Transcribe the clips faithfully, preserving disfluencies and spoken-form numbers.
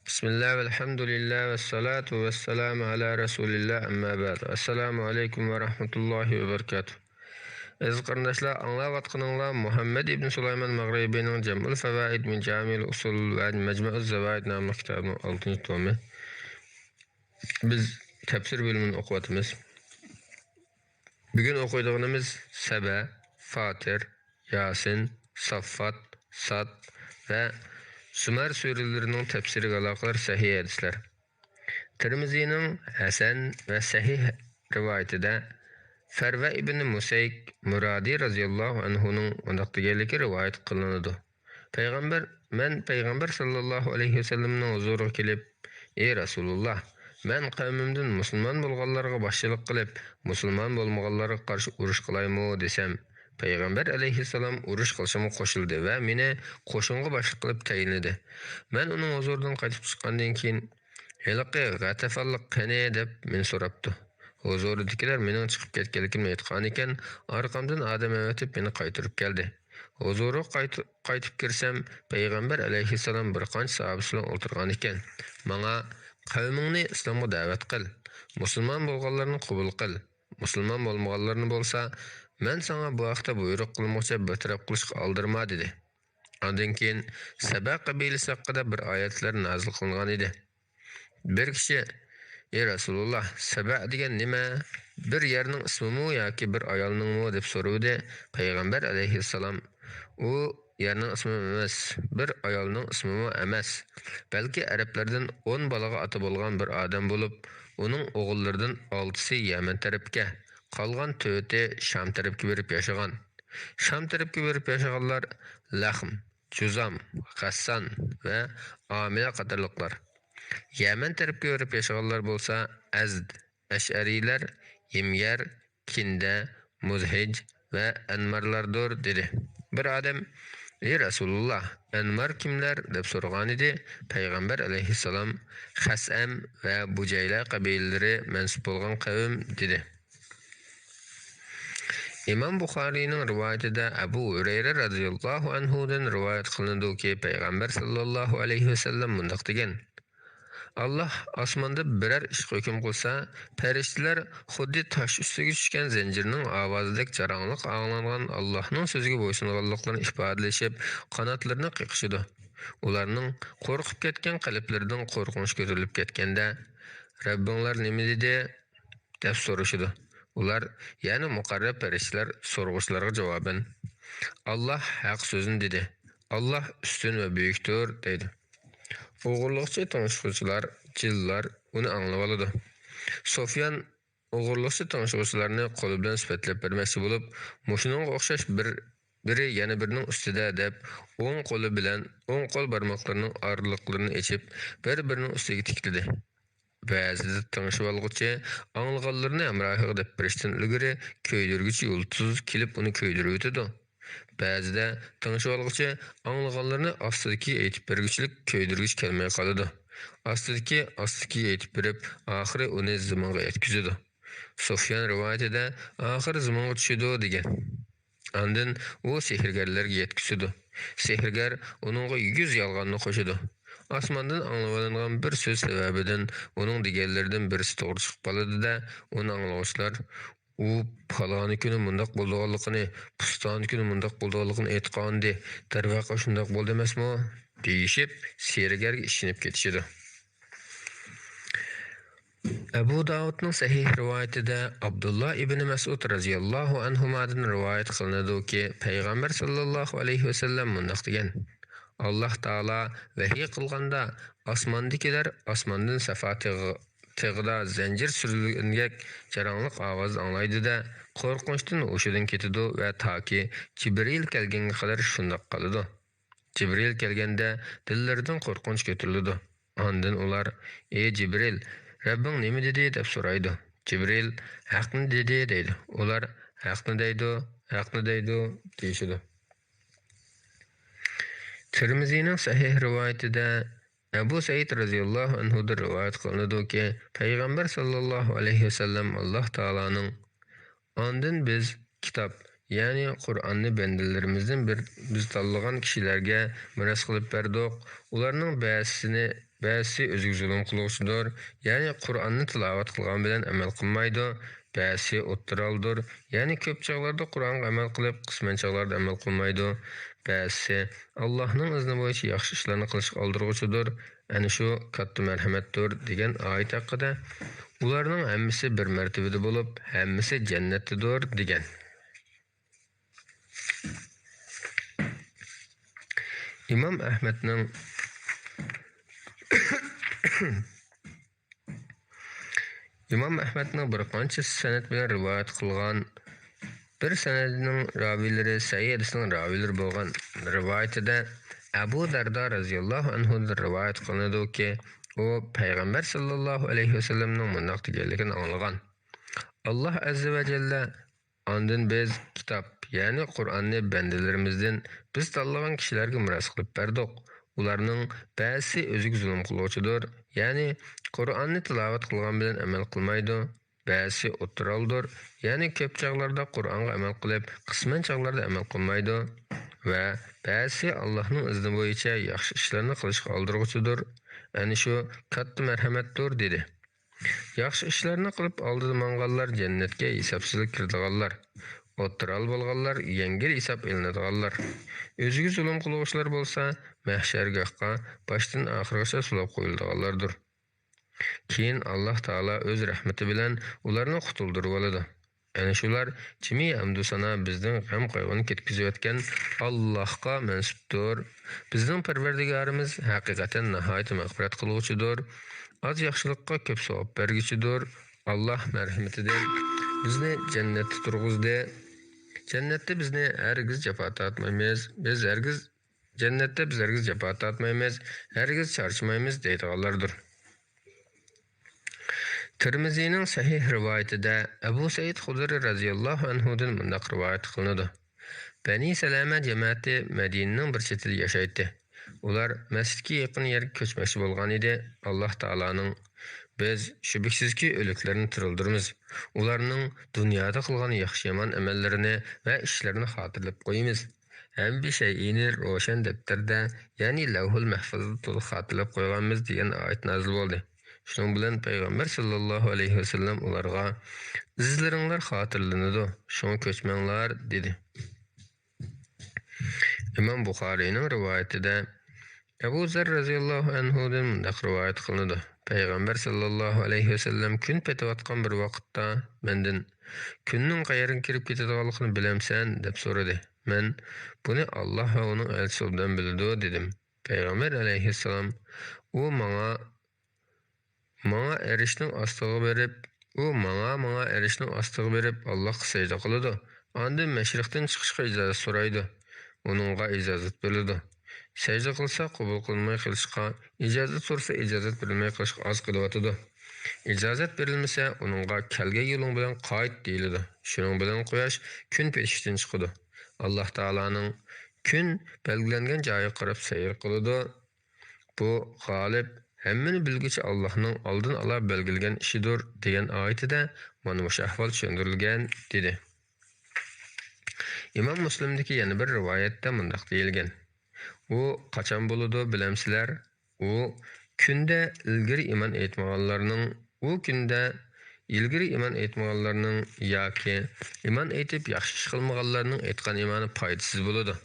بىسمىللا، ۋەلھەمدۇلىللا، ۋەسسالاتۇ ۋەسسالامۇ ئەلا رەسۇلىللا، ئەمما بەئد. ئەسسالامۇ ئەلەيكۇم ۋە رەھمەتۇللاھى ۋە بەرىكاتۇھ. ئەزىز قېرىنداشلار، ئاڭلاۋاتقىنىڭلار مۇھەممەد ئىبن سۇلايمان مەغرىبىنىڭ جەمئۇل فەۋائىد مىن جامىئىل ئۇسۇل ۋە مەجمۇئۇز زەۋائىد ناملىق كىتابىنىڭ ئالتىنچى تومى. بىز تەپسىر بۆلۈمىنى ئوقۇۋاتىمىز. بۈگۈن ئوقۇيدىغىنىمىز سەبە، فاتىر، ياسىن، ساففات، ساد ۋە زۇمەر سۈرىلىرىنىڭ تەپسىرىگە ئالاقىدار سەھىھ ھەدىسلەر. تىرمىزىنىڭ ھەسەن ۋە سەھىھ رىۋايىتىدە فەرۋە ئىبنى مۇسەيك مۇرادى رازىياللاھۇ ئەنھۇنىڭ مۇنداق دېگەنلىكى رىۋايەت قىلىنىدۇ. پەيغەمبەر، مەن پەيغەمبەر ساللاللاھۇ ئەلەيھى ۋەسەللەمنىڭ ھۇزۇرىغا كېلىپ، ئى رەسۇلۇللا، مەن قەۋمىمدىن مۇسۇلمان بولغانلارغا باشچىلىق قىلىپ، مۇسۇلمان بولمىغانلارغا قارشى ئۇرۇش قىلايمۇ دېسەم، پەيغەمبەر ئەلەيھىسسالام ئۇرۇش قىلىشىمغا قوشۇلدى ۋە مېنى قوشۇنغا باشلىق قىلىپ تەيىنلىدى. مەن ئۇنىڭ ھۇزۇرىدىن قايتىپ چىققاندىن كېيىن، ھېلىقى غەتەفانلىق قېنى؟ دەپ مېنى سوراپتۇ. ھۇزۇرىدىكىلەر مېنىڭ چىقىپ كەتكەنلىكىمنى ئېيتقانىكەن، ئارقامدىن ئادەم ئەۋەتىپ مېنى قايتۇرۇپ كەلدى. ھۇزۇرىغا قايت-، قايتىپ كىرسەم، پەيغەمبەر ئەلەيھىسسالام بىر قانچە ساھابىسى بىلەن ئولتۇرغانىكەن. ماڭا، قەۋمىڭنى ئىسلامغا دەۋەت قىل، مۇسۇلمان بولغانلارنى قوبۇل قىل، مۇسۇلمان بولمىغانلارنى بولسا، مەن ساڭا بۇ ھەقتە بۇيرۇق قىلمىغۇچە بىر تەرەپ قىلىشقا ئالدىرىما، دېدى. ئاندىن كېيىن سەبە قەبىلىسى ھەققىدە بىر ئايەتلەر نازىل قىلىنغان ئىدى. بىر كىشى، ئى رەسۇلۇللا، سەبە دېگەن نېمە؟ بىر يەرنىڭ ئىسمىمۇ ياكى بىر ئايالنىڭمۇ؟ دەپ سورىدى. پەيغەمبەر ئەلەيھىسسالام، ئۇ يەرنىڭ ئىسمى ئەمەس، بىر ئايالنىڭ ئىسمىمۇ ئەمەس، بەلكى ئەرەبلەردىن ئون بالىغا ئاتا بولغان بىر ئادەم بولۇپ، ئۇنىڭ ئوغۇللىرىدىن ئالتىسى يەمەن تەرەپكە، قالغان تۆتى شام تەرەپكە بېرىپ ياشىغان. شام تەرەپكە بېرىپ ياشىغانلار لەخم، جۇزام، غەسسان ۋە ئامىلە قاتارلىقلار. يەمەن تەرەپكە بېرىپ ياشىغانلار بولسا ئەزد، ئەشئەرىيلەر، ھىميەر، كىندە، مۇزھىج ۋە ئەنمارلاردۇر، دېدى. بىر ئادەم، ئى رەسۇلۇللا، ئەنمار كىملەر؟ دەپ سورىغانىدى. پەيغەمبەر ئەلەيھىسسالام، خەسئەم ۋە بۇجەيلە قەبىلىلىرى مەنسۇپ بولغان قەۋم، دېدى. ئىمام بۇخارىينىڭ رىۋايىتىدە ئەبۇ ھۇرەيرە رازىياللاھۇ ئەنھۇدىن رىۋايەت قىلىنىدۇكى، پەيغەمبەر ساللاللاھۇ ئەلەيھى ۋەسەللەم مۇنداق دېگەن: ئاللاھ ئاسماندا بىرەر ئىشقا ھۆكۈم قىلسا، پەرىشتىلەر خۇددى تاش ئۈستىگە چۈشكەن زەنجىرنىڭ ئاۋازىدەك جاراڭلىق ئاڭلانغان ئاللاھنىڭ سۆزىگە بويسۇنغانلىقلىرىنى ئىپادىلىشىپ، قاناتلىرىنى قېقىشىدۇ. ئۇلارنىڭ قورقۇپ كەتكەن قەلبلىرىدىن قورقۇنچ كۆتۈرۈلۈپ كەتكەندە، رەببىڭلار نېمە دېدى؟ دەپ سورىشىدۇ. ئۇلار، يەنى مۇقەررەب پەرىشتىلەر سورىغۇچىلارغا جاۋابەن، ئاللاھ ھەق سۆزنى دېدى، ئاللاھ ئۈستۈن ۋە بۈيۈكتۇر، دەيدۇ. ئوغرىلىقچى تىڭشىغۇچىلار، جىنلار ئۇنى ئاڭلىۋالىدۇ. سۇفيان ئوغرىلىقچى تىڭشىغۇچىلارنى قولى بىلەن سۈپەتلەپ بەرمەكچى بولۇپ، مۇشۇنىڭغا ئوخشاش بىر، بىرى يەنە بىرىنىڭ ئۈستىدە دەپ، ئوڭ قولى بىلەن ئوڭ قول بارماقلىرىنىڭ ئارىلىقلىرىنى ئېچىپ، بىر-بىرىنىڭ ئۈستىگە تىكلىدى. بەزىدە تىڭشىۋالغۇچى ئاڭلىغانلىرىنى ھەمراھىغا دەپ بېرىشتىن ئىلگىرى كۆيدۈرگۈچى يۇلتۇز كېلىپ ئۇنى كۆيدۈرۈۋېتىدۇ. بەزىدە تىڭشىۋالغۇچى ئاڭلىغانلىرىنى ئاستىدىكى ئېيتىپ بەرگۈچىلىك كۆيدۈرگۈچ كەلمەي قالىدۇ. ئاستىدىكى، ئاستىدىكى ئېيتىپ بېرىپ، ئاخىرى ئۇنى زېمىنغا يەتكۈزىدۇ. سۇفيان رىۋايىتىدە، ئاخىرى زېمىنغا چۈشىدۇ، دېگەن. ئاندىن ئۇ سېھىرگەرلەرگە يەتكۈزىدۇ. سېھىرگەر ئۇنىڭغا يۈز يالغاننى قوشىدۇ. ئاسماندىن ئاڭلىۋالىنغان بىر سۆز سەۋەبىدىن ئۇنىڭ دېگەنلىرىدىن بىرسى توغرا چىقىپ قالىدۇ-دە، ئۇنى ئاڭلىغۇچىلار، ئۇ پالانى كۈنى مۇنداق بولىدىغانلىقىنى، پۇستانى كۈنى مۇنداق بولىدىغانلىقىنى ئېيتقانىدى، دەرۋەقە شۇنداق بولدى ئەمەسمۇ؟ دېيىشىپ، سېھىرگەرگە ئىشىنىپ كېتىشىدۇ. ئەبۇ داۋۇدنىڭ سەھىھ رىۋايىتىدە ئابدۇللا ئىبنى مەسئۇد رەزىياللاھۇ ئەنھۇمادىن رىۋايەت قىلىنىدۇكى، پەيغەمبەر ساللاللاھۇ ئەلەيھى ۋەسەللەم مۇنداق دېگەن: ئاللاھ تائالا ۋەھىي قىلغاندا، ئاسماندىكىلەر ئاسماندىن سەفا تېغى-، تېغىدا زەنجىر سۈرۈلگەندەك جاراڭلىق ئاۋاز ئاڭلايدۇ-دە، قورقۇنچتىن ھوشىدىن كېتىدۇ ۋە تاكى جىبرىئىل كەلگەنگە قەدەر شۇنداق قالىدۇ. جىبرىئىل كەلگەندە دىللىرىدىن قورقۇنچ كۆتۈرۈلىدۇ. ئاندىن ئۇلار، ئى جىبرىئىل، رەببىڭ نېمە دېدى؟ دەپ سورايدۇ. جىبرىئىل، ھەقنى دېدى، دەيدۇ. ئۇلار، ھەقنى دەيدۇ، ھەقنى دەيدۇ، دېيىشىدۇ. تىرمىزىنىڭ سەھىھ رىۋايىتىدە ئەبۇ سەئىد رەزىياللاھۇ ئەنھۇدىن رىۋايەت قىلىنىدۇكى، پەيغەمبەر ساللاللاھۇ ئەلەيھى ۋەسەللەم ئاللاھ تائالانىڭ، ئاندىن بىز كىتاب، يەنى قۇرئاننى بەندىلىرىمىزدىن بىر، بىز تاللىغان كىشىلەرگە مىراس قىلىپ بەردۇق. ئۇلارنىڭ بەزىسىنى، بەزىسى ئۆزىگە زۇلۇم قىلغۇچىدۇر، يەنى قۇرئاننى تىلاۋەت قىلغان بىلەن ئەمەل قىلمايدۇ. بەزىسى ئوتتۇرالدۇر، يەنى كۆپ چاغلاردا قۇرئانغا ئەمەل قىلىپ، قىسمەن چاغلاردا ئەمەل قىلمايدۇ. بەزىسى ئاللاھنىڭ ئىزنى بويىچە ياخشى ئىشلارنى قىلىشقا ئالدىرغۇچىدۇر. ئەنە شۇ كاتتا مەرھەمەتتۇر دېگەن ئايەت ھەققىدە، ئۇلارنىڭ ھەممىسى بىر مەرتىۋىدە بولۇپ، ھەممىسى جەننەتتىدۇر دېگەن. ئىمام ئەھمەدنىڭ ئىمام ئەھمەدنىڭ بىر قانچە سەنەد بىلەن رىۋايەت قىلغان، بىر سەنەدنىڭ راۋىيلىرى سەھىھ ھەدىسنىڭ راۋىيلىرى بولغان رىۋايىتىدە ئەبۇ دەردا رەزىياللاھۇ ئەنھۇدىن رىۋايەت قىلىنىدۇكى، ئۇ پەيغەمبەر ساللاللاھۇ ئەلەيھى ۋەسەللەمنىڭ مۇنداق دېگەنلىكىنى ئاڭلىغان: ئاللاھ ئەززە ۋە جەللە ئاندىن بىز كىتاب، يەنى قۇرئاننى بەندىلىرىمىزدىن بىز تاللىغان كىشىلەرگە مىراس قىلىپ بەردۇق. ئۇلارنىڭ بەزىسى ئۆزىگە زۇلۇم قىلغۇچىدۇر، يەنى قۇرئاننى تىلاۋەت قىلغان بىلەن ئەمەل قىلمايدۇ. بەزىسى ئوتتۇرالدۇر، يەنى كۆپ چاغلاردا قۇرئانغا ئەمەل قىلىپ، قىسمەن چاغلاردا ئەمەل قىلمايدۇ. ۋە بەزىسى ئاللاھنىڭ ئىزنى بويىچە ياخشى ئىشلارنى قىلىشقا ئالدىرغۇچىدۇر. ئەنە شۇ كاتتا مەرھەمەتتۇر، دېدى. ياخشى ئىشلارنى قىلىپ ئالدىدا ماڭغانلار جەننەتكە ھېسابسىزلا كىرىدىغانلار. ئوتتۇرالى بولغانلار يەڭگىل ھېساب ئېلىنىدىغانلار. ئۆزىگە زۇلۇم قىلغۇچىلار بولسا مەھشەرگاھقا باشتىن ئاخىرغىچە سولاپ قويۇلىدىغانلاردۇر. كېيىن ئاللاھ تائالا ئۆز رەھمىتى بىلەن ئۇلارنى قۇتۇلدۇرۇۋالىدۇ. ئەنە شۇلار جىمى ھەمدۇ سانا بىزنىڭ غەم-قايغۇنى كەتكۈزۈۋەتكەن ئاللاھقا مەنسۇپتۇر. بىزنىڭ پەرۋەردىگارىمىز ھەقىقەتەن ناھايىتى مەغپىرەت قىلغۇچىدۇر، ئاز ياخشىلىققا كۆپ ساۋاب بەرگۈچىدۇر. ئاللاھ مەرھىمىتىدىن بىزنى جەننەتتە تۇرغۇزدى. جەننەتتە بىزنى ھەرگىز جاپا تارتمايمىز. بىز ھەرگىز جەننەتتە بىز ھەرگىز جاپا تارتمايمىز، ھەرگىز چارچىمايمىز دەيدىغانلاردۇر. تىرمىزىنىڭ سەھىھ رىۋايىتىدە ئەبۇ سەئىد خۇدرى رەزىياللاھۇ ئەنھۇدىن مۇنداق رىۋايەت قىلىنىدۇ: بەنى سەلەمە جەمەتى مەدىنىنىڭ بىر چېتىدا ياشايتتى. ئۇلار مەسچىتكە يېقىن يەرگە كۆچمەكچى بولغان ئىدى. ئاللاھ تائالانىڭ، بىز شۈبھىسىزكى ئۆلۈكلەرنى تىرىلدۈرىمىز، ئۇلارنىڭ دۇنيادا قىلغان ياخشى-يامان ئەمەللىرىنى ۋە ئىشلىرىنى خاتىرىلەپ قويىمىز. ھەممە شەيئىنى روشەن دەپتەردە، يەنى لەۋھۇل مەھفۇزدا تولۇق خاتىرىلەپ قويغانمىز دېگەن ئايەت نازىل بولدى. شۇنىڭ بىلەن پەيغەمبەر ساللاللاھۇ ئەلەيھى ۋەسەللەم ئۇلارغا، ئىزلىرىڭلار خاتىرىلىنىدۇ، شۇڭا كۆچمەڭلار، دېدى. ئىمام بۇخارىينىڭ رىۋايىتىدە ئەبۇ زەر رەزىياللاھۇ ئەنھۇدىن مۇنداق رىۋايەت قىلىنىدۇ: پەيغەمبەر ساللاللاھۇ ئەلەيھى ۋەسەللەم كۈن پېتىۋاتقان بىر ۋاقىتتا مەندىن، كۈننىڭ قەيەرگە كىرىپ كېتىدىغانلىقىنى بىلەمسەن؟ دەپ سورىدى. مەن، بۇنى ئاللاھ ۋە ئۇنىڭ ئەلچىسى ئوبدان بىلىدۇ، دېدىم. پەيغەمبەر ئەلەيھىسسالام، ئۇ ماڭا، ماڭا ئەرشنىڭ ئاستىغا بېرىپ، ئۇ ماڭا، ماڭا ئەرشنىڭ ئاستىغا بېرىپ ئاللاھقا سەجدە قىلىدۇ. ئاندىن مەشرىقتىن چىقىشقا ئىجازەت سورايدۇ. ئۇنىڭغا ئىجازەت بېرىلىدۇ. سەجدە قىلسا قوبۇل قىلىنماي قېلىشقا، ئىجازەت سورىسا ئىجازەت بېرىلمەي قېلىشقا ئاز قېلىۋاتىدۇ. ئىجازەت بېرىلمىسە ئۇنىڭغا كەلگەن يولۇڭ بىلەن قايت دېيىلىدۇ. شۇنىڭ بىلەن قۇياش كۈن پېتىشتىن چىقىدۇ. ئاللاھ تائالانىڭ كۈن بەلگىلەنگەن جايىغا قاراپ سەير قىلىدۇ. بۇ غالىب، ھەممىنى بىلگۈچى ئاللاھنىڭ ئالدىن ئالا بەلگىلىگەن ئىشىدۇر دېگەن ئايىتىدە مانا مۇشۇ ئەھۋال چۈشەندۈرۈلگەن، دېدى. ئىمام مۇسلىمدىكى يەنە بىر رىۋايەتتە مۇنداق دېيىلگەن: ئۇ قاچان بولىدۇ بىلەمسىلەر؟ ئۇ كۈندە ئىلگىرى ئىمان ئېيتمىغانلارنىڭ، ئۇ كۈندە ئىلگىرى ئىمان ئېيتمىغانلارنىڭ ياكى ئىمان ئېيتىپ ياخشى ئىش قىلمىغانلارنىڭ ئېيتقان ئىمانى پايدىسىز بولىدۇ.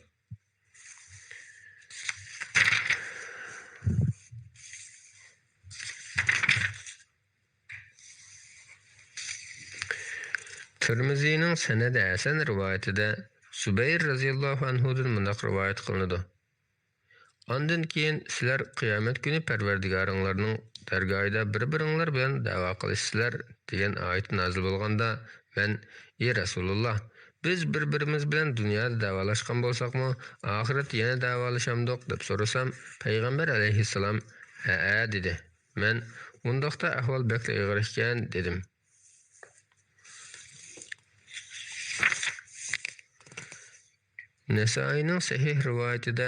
تىرمىزىنىڭ سەنەدى ھەسەن رىۋايىتىدە زۇبەير رەزىياللاھۇ ئەنھۇدىن مۇنداق رىۋايەت قىلىنىدۇ: ئاندىن كېيىن سىلەر قىيامەت كۈنى پەرۋەردىگارىڭلارنىڭ دەرگاھىدا بىر-بىرىڭلار بىلەن دەۋا قىلىشىسىلەر، دېگەن ئايەت نازىل بولغاندا، مەن، ئى رەسۇلۇللاھ، بىز بىر-بىرىمىز بىلەن دۇنيادا دەۋالاشقان بولساقمۇ، ئاخىرەتتە يەنە دەۋالىشامدۇق؟ دەپ سورىسام، پەيغەمبەر ئەلەيھىسسالام، ھەئە، دېدى. مەن، ئۇنداقتا ئەھۋال بەكلا ئېغىر ئىكەن، دېدىم. نەسائىينىڭ سەھىھ رىۋايىتىدە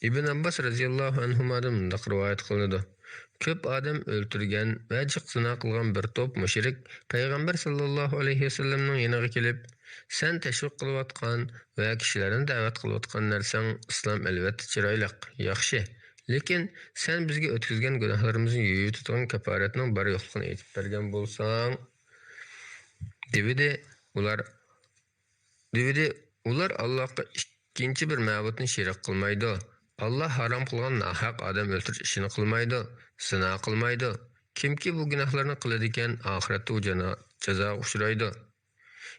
ئىبن ئابباس رەزىياللاھۇ ئەنھۇمادىن مۇنداق رىۋايەت قىلىنىدۇ: كۆپ ئادەم ئۆلتۈرگەن ۋە جىق زىنا قىلغان بىر توپ مۇشرىك پەيغەمبەر ساللاللاھۇ ئەلەيھى ۋەسەللەمنىڭ يېنىغا كېلىپ، سەن تەشۋىق قىلىۋاتقان ۋە كىشىلەرنى دەۋەت قىلىۋاتقان نەرسەڭ ئىسلام ئەلۋەتتە چىرايلىق، ياخشى. لېكىن سەن بىزگە ئۆتكۈزگەن گۇناھلىرىمىزنى يۇيۇۋېتىدىغان كاپپارەتنىڭ بار يوقلۇقىنى ئېيتىپ بەرگەن بولساڭ، دېۋىدى. ئۇلار دېۋىدى، ئۇلار ئاللاھقا ئىككىنچى بىر مەبۇدنى شېرىك قىلمايدۇ. ئاللاھ ھارام قىلغان ناھەق ئادەم ئۆلتۈرۈش ئىشىنى قىلمايدۇ، زىنا قىلمايدۇ. كىمكى بۇ گۇناھلارنى قىلىدىكەن، ئاخىرەتتە ئۇ جانا-، جازاغا ئۇچرايدۇ.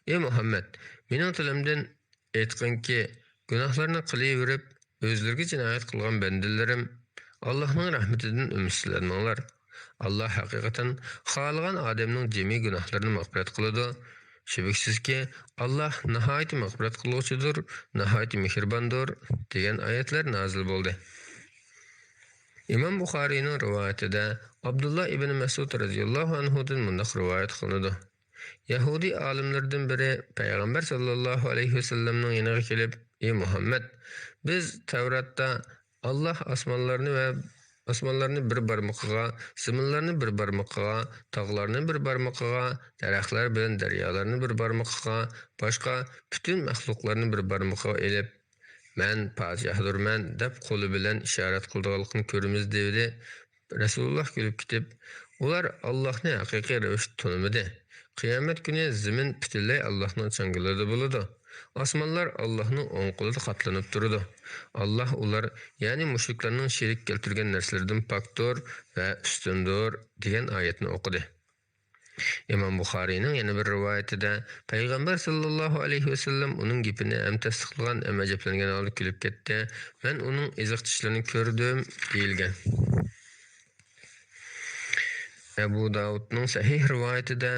ئى مۇھەممەد، مېنىڭ تىلىمدىن ئېيتقىنكى، گۇناھلارنى قىلىۋېرىپ، ئۆزلىرىگە جىنايەت قىلغان بەندىلىرىم، ئاللاھنىڭ رەھمىتىدىن ئۈمىدسىزلەنمەڭلار. ئاللاھ ھەقىقەتەن خالىغان ئادەمنىڭ جىمى گۇناھلىرىنى مەغپىرەت قىلىدۇ. شۈبھىسىزكى، ئاللاھ ناھايىتى مەغپىرەت قىلغۇچىدۇر، ناھايىتى مېھرىباندۇر، دېگەن ئايەتلەر نازىل بولدى. ئىمام بۇخارىينىڭ رىۋايىتىدە ئابدۇللا ئىبنى مەسئۇد رەزىياللاھۇ ئەنھۇدىن مۇنداق رىۋايەت قىلىنىدۇ. يەھۇدىي ئالىملىرىدىن بىرى پەيغەمبەر ساللاللاھۇ ئەلەيھى ۋەسەللەمنىڭ يېنىغا كېلىپ، ئى مۇھەممەد، بىز تەۋراتتا ئاللاھ ئاسمانلارنى ۋە ئاسمانلارنى بىر بارمىقىغا، زېمىنلارنى بىر بارمىقىغا، تاغلارنى بىر بارمىقىغا، دەرەخلەر بىلەن دەريالارنى بىر بارمىقىغا، باشقا پۈتۈن مەخلۇقلارنى بىر بارمىقىغا ئېلىپ، مەن پادىشاھدۇرمەن دەپ قولى بىلەن ئىشارەت قىلىدىغانلىقىنى كۆرىمىز، دېدى. رەسۇلۇللاھ كۈلۈپ كېتىپ، ئۇلار ئاللاھنى ھەقىقىي رەۋىشتە تونۇمىدى. قىيامەت كۈنى زېمىن پۈتۈنلەي ئاللاھنىڭ چاڭگىلىدا بولىدۇ. ئاسمانلار ئاللاھنىڭ ئوڭ قولىدا قاتلىنىپ تۇرىدۇ. ئاللاھ ئۇلار، يەنى مۇشرىكلارنىڭ شېرىك كەلتۈرگەن نەرسىلىرىدىن پاكتۇر ۋە ئۈستۈندۇر، دېگەن ئايەتنى ئوقۇدى. ئىمام بۇخارىينىڭ يەنە بىر رىۋايىتىدە، پەيغەمبەر ساللاللاھۇ ئەلەيھى ۋەسەللەم ئۇنىڭ گېپىنى ھەم تەستىقلىغان، ھەم ئەجەبلەنگەن ھالدا كۈلۈپ كەتتى. مەن ئۇنىڭ ئېزىق چىشلىرىنى كۆردۈم، دېيىلگەن. ئەبۇ داۋۇدنىڭ سەھىھ رىۋايىتىدە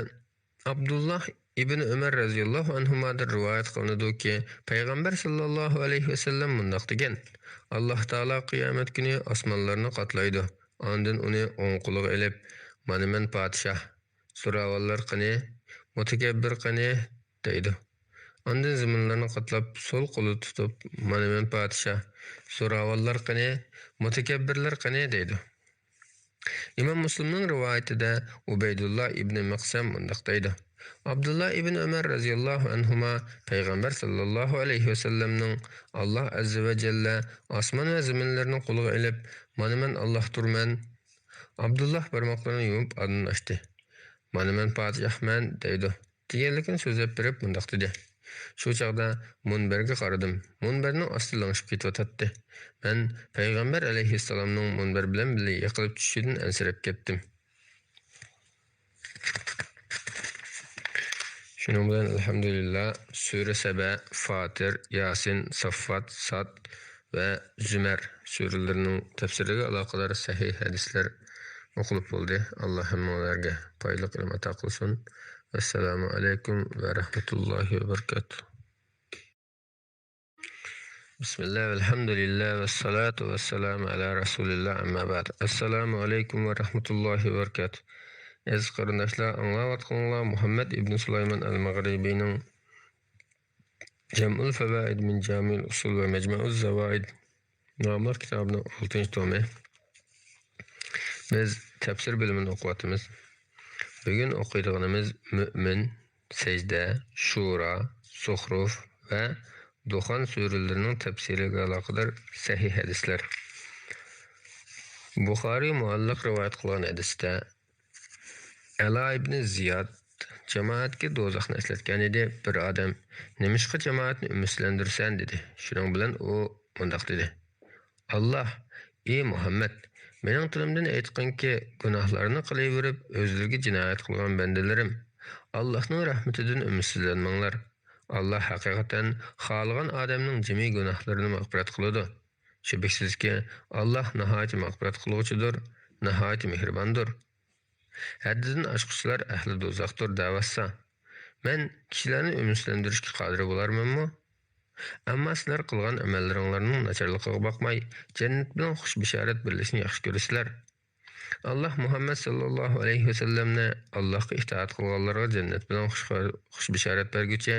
ئابدۇللاھ ئىبنى ئۆمەر رەزىياللاھۇ ئەنھۇمادىن رىۋايەت قىلىنىدۇكى، پەيغەمبەر ساللاللاھۇ ئەلەيھى ۋەسەللەم مۇنداق دېگەن: ئاللاھ تائالا قىيامەت كۈنى ئاسمانلارنى قاتلايدۇ. ئاندىن ئۇنى ئوڭ قولىغا ئېلىپ، مانا مەن پادىشاھ، زوراۋانلار قېنى، مۇتەكەببىر قېنى؟ دەيدۇ. ئاندىن زېمىنلارنى قاتلاپ، سول قولىدا تۇتۇپ، مانا مەن پادىشاھ، زوراۋانلار قېنى، مۇتەكەببىرلەر قېنى؟ دەيدۇ. ئىمام مۇسلىمنىڭ رىۋايىتىدە ئۇبەيدۇللا ئىبنى مىقسەم مۇنداق دەيدۇ: ئابدۇللا ئىبن ئۆمەر رەزىياللاھۇ ئەنھۇما پەيغەمبەر ساللاللاھۇ ئەلەيھى ۋەسەللەمنىڭ، ئاللاھ ئەززە ۋە جەللە ئاسمان ۋە زېمىنلىرىنى قولىغا ئېلىپ، مانا مەن ئاللاھتۇرمەن. ئابدۇللا بارماقلىرىنى يۇمۇپ ئاندىن ئاچتى. مانا مەن پادىشاھمەن، دەيدۇ. دېگەنلىكىنى سۆزلەپ بېرىپ مۇنداق دېدى: شۇ چاغدا مۇنبەرگە قارىدىم. مۇنبەرنىڭ ئاستى لىڭشىپ كېتىۋاتاتتى. مەن پەيغەمبەر ئەلەيھىسسالامنىڭ مۇنبەر بىلەن بىللە يىقىلىپ چۈشۈشىدىن ئەنسىرەپ كەتتىم. شۇنىڭ بىلەن، ئەلھەمدۇلىللا، سۈرە سەبە، فاتىر، ياسىن، ساففات، ساد ۋە زۈمەر سۈرىلىرىنىڭ تەپسىرىگە ئالاقىدار سەھىھ ھەدىسلەر ئوقۇلۇپ بولدى. ئاللاھ ھەممىڭلارگە پايدىلىق ئىلىم ئاتا قىلسۇن. ۋەسسالامۇ ئەلەيكۇم ۋە رەھمەتۇللاھى ۋە بەرىكاتۇھ. بىسمىللا، ۋەلھەمدۇلىللا، ۋەسسالاتۇ ۋەسسالامۇ ئەلا رەسۇلىللا، ئەمما بەئد. ئەسسالامۇ ئەلەيكۇم ۋە رەھمەتۇللاھى ۋە بەرىكاتۇھ. ئەزىز قېرىنداشلار، ئاڭلاۋاتقىنىڭلار مۇھەممەد ئىبن سۇلايمان ئەل مەغرىبىنىڭ جەمئۇل فەۋائىد مىن جامىئىل ئۇسۇل ۋە مەجمەئۇز زاۋائىد ناملىق كىتابىنىڭ ئالتىنچى تومى. بىز تەپسىر بۆلۈمىنى ئوقۇۋاتىمىز. بۈگۈن ئوقۇيدىغىنىمىز مۆمىن، سەجدە، شۇرا، زۇخرۇف ۋە دۇخان سۈرىلىرىنىڭ تەپسىرىگە ئالاقىدار سەھىھ ھەدىسلەر. بۇخارىي مۇئەللەق رىۋايەت قىلغان ھەدىستە، ئەلا ئىبنى زىياد جامائەتكە دوزاخنى ئەسلەتكەن ئىدى. بىر ئادەم، نېمىشقا جامائەتنى ئۈمىدسىزلەندۈرىسەن؟ دېدى. شۇنىڭ بىلەن ئۇ مۇنداق دېدى: ئاللاھ، ئى مۇھەممەد، مېنىڭ تىلىمدىن ئېيتقىنكى، گۇناھلارنى قىلىۋېرىپ، ئۆزلىرىگە جىنايەت قىلغان بەندىلىرىم، ئاللاھنىڭ رەھمىتىدىن ئۈمىدسىزلەنمەڭلار. ئاللاھ ھەقىقەتەن خالىغان ئادەمنىڭ جىمى گۇناھلىرىنى مەغپىرەت قىلىدۇ. شۈبھىسىزكى، ئاللاھ ناھايىتى مەغپىرەت قىلغۇچىدۇر، ناھايىتى مېھرىباندۇر. ھەددىدىن ئاشقۇچىلار ئەھلى دوزاختۇر دەۋاتسا، مەن كىشىلەرنى ئۈمىدسىزلەندۈرۈشكە قادىر بولارمەنمۇ؟ ئەمما سىلەر قىلغان ئەمەللىرىڭلارنىڭ ناچارلىقىغا باقماي، جەننەت بىلەن خۇش بېشارەت بېرىلىشىنى ياخشى كۆرىسىلەر. ئاللاھ مۇھەممەد ساللاللاھۇ ئەلەيھى ۋەسەللەمنى، ئاللاھقا ئىتائەت قىلغانلارغا جەننەت بىلەن خۇش، خۇش بېشارەت بەرگۈچى،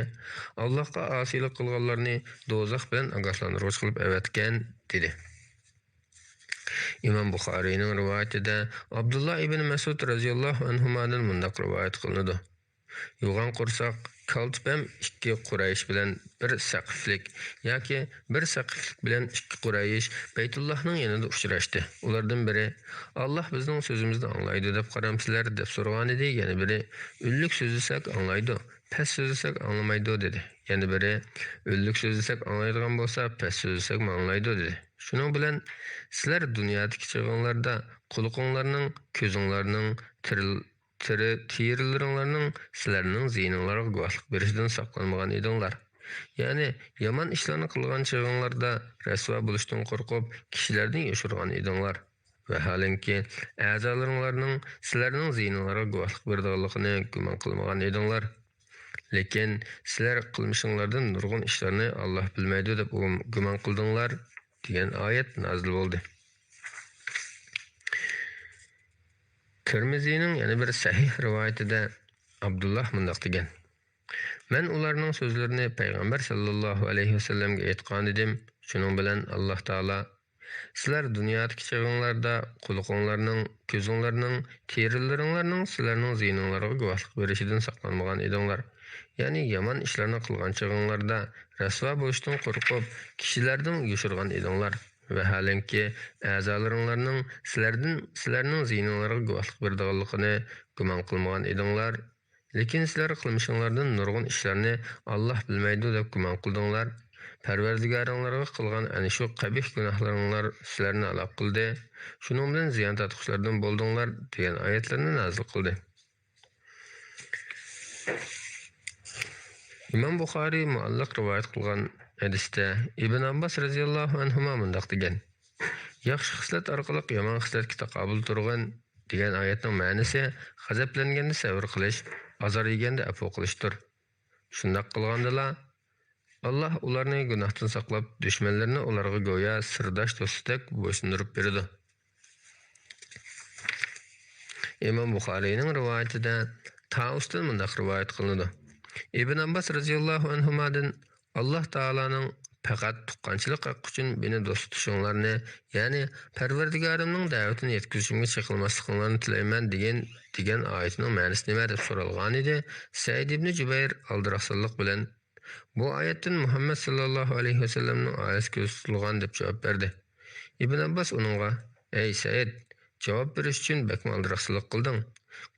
ئاللاھقا ئاسىيلىق قىلغانلارنى دوزاخ بىلەن ئاگاھلاندۇرغۇچى قىلىپ ئەۋەتكەن، دېدى. ئىمام بۇخارىينىڭ رىۋايىتىدە ئابدۇللا ئىبن مەسئۇد رەزىياللاھۇ ئەنھۇمادىن مۇنداق رىۋايەت قىلىنىدۇ: يوغان قورساق، كالتە پەم ئىككى قۇرەيش بىلەن بىر سەقىفلىك ياكى بىر سەقىفلىك بىلەن ئىككى قۇرەيش بەيتۇللاھنىڭ يېنىدا ئۇچراشتى. ئۇلاردىن بىرى، «ئاللاھ بىزنىڭ سۆزىمىزنى ئاڭلايدۇ دەپ قارامسىلەر؟» دەپ سورىغانىدى. يەنە بىرى، «ئۈنلۈك سۆزلىسەك ئاڭلايدۇ، پەس سۆزلىسەك ئاڭلىمايدۇ» دېدى. يەنە بىرى، «ئۈنلۈك سۆزلىسەك ئاڭلايدىغان بولسا، پەس سۆزلىسەكمۇ ئاڭلايدۇ» دېدى. شۇنىڭ بىلەن، سىلەر دۇنيادىكى چېغىڭلاردا قۇلىقىڭلارنىڭ، كۆزۈڭلارنىڭ، تىرىل-، تىرى-، تېرىلىرىڭلارنىڭ سىلەرنىڭ زىيىنىڭلارغا گۇۋاھلىق بېرىشىدىن ساقلانمىغان ئىدىڭلار. يەنى يامان ئىشلارنى قىلغان چېغىڭلاردا رەسۋا بولۇشتىن قورقۇپ، كىشىلەردىن يوشۇرغان ئىدىڭلار. ۋەھالەنكى، ئەزالىرىڭلارنىڭ سىلەرنىڭ زىيىنىڭلارغا گۇۋاھلىق بېرىدىغانلىقىنى گۇمان قىلمىغان ئىدىڭلار. لېكىن سىلەر قىلمىشىڭلاردىن نۇرغۇن ئىشلارنى ئاللاھ بىلمەيدۇ دەپ گۇم-، گۇمان قىلدىڭلار، دېگەن ئايەت نازىل بولدى. تىرمىزىنىڭ يەنە بىر سەھىھ رىۋايىتىدە ئابدۇللاھ مۇنداق دېگەن: مەن ئۇلارنىڭ سۆزلىرىنى پەيغەمبەر سەللەللاھۇ ئەلەيھى ۋەسەللەمگە ئېيتقانىدىم. شۇنىڭ بىلەن ئاللاھ تائالا، سىلەر دۇنيادىكى چېغىڭلاردا قۇلىقىڭلارنىڭ، كۆزۈڭلارنىڭ، تېرىلىرىڭلارنىڭ سىلەرنىڭ زىيىنىڭلارغا گۇۋاھلىق بېرىشىدىن ساقلانمىغان ئىدىڭلار. يەنى يامان ئىشلارنى قىلغان چېغىڭلاردا رەسۋا بولۇشتىن قورقۇپ، كىشىلەردىن يوشۇرغان ئىدىڭلار. ۋەھالەنكى، ئەزالىرىڭلارنىڭ سىلەردىن، سىلەرنىڭ زىيىنىڭلارغا گۇۋاھلىق بېرىدىغانلىقىنى گۇمان قىلمىغان ئىدىڭلار. لېكىن سىلەر قىلمىشىڭلاردىن نۇرغۇن ئىشلارنى ئاللاھ بىلمەيدۇ دەپ گۇمان قىلدىڭلار. پەرۋەردىگارىڭلارغا قىلغان ئەنە شۇ قەبىھ گۇناھلىرىڭلار سىلەرنى ھالاك قىلدى. شۇنىڭ بىلەن زىيان تارتقۇچىلاردىن بولدۇڭلار، دېگەن ئايەتلەرنى نازىل قىلدى. ئىمام بۇخارىي مۇئەللەق رىۋايەت قىلغان ھەدىستە ئىبن ئابباس رەزىياللاھۇ ئەنھۇما مۇنداق دېگەن: «ياخشى خىسلەت ئارقىلىق يامان خىسلەتكە تاقابىل تۇرغىن» دېگەن ئايەتنىڭ مەنىسى غەزەپلەنگەندە سەۋر قىلىش، ئازار يېگەندە ئەپۇ قىلىشتۇر. شۇنداق قىلغاندىلا، ئاللاھ ئۇلارنى گۇناھتىن ساقلاپ، دۈشمەنلىرىنى ئۇلارغا گويا سىرداش دوستىدەك بويسۇندۇرۇپ بېرىدۇ. ئىمام بۇخارىينىڭ رىۋايىتىدە تائۇستىن مۇنداق رىۋايەت قىلىنىدۇ: ئىبن ئابباس رەزىياللاھۇ ئەنھۇمادىن، «ئاللاھ تائالانىڭ پەقەت تۇغقانچىلىق ھەققى ئۈچۈن مېنى دوست تۇتۇشۇڭلارنى، يەنى پەرۋەردىگارىمنىڭ دەۋىتىنى يەتكۈزۈشۈمگە چېقىلماسلىقىڭلارنى تىلەيمەن» دېگەن، دېگەن ئايىتىنىڭ مەنىسى نېمە؟ دەپ سورالغانىدى. سەئىد ئىبنى جۇبەير ئالدىراقسانلىق بىلەن، بۇ ئايەتتىن مۇھەممەد ساللاللاھۇ ئەلەيھى ۋەسەللەمنىڭ ئائىلىسى كۆزدە تۇتۇلغان، دەپ جاۋاب بەردى. ئىبن ئابباس ئۇنىڭغا، ئەي سەئىد، جاۋاب بېرىش ئۈچۈن بەكمۇ ئالدىراقسانلىق قىلدىڭ.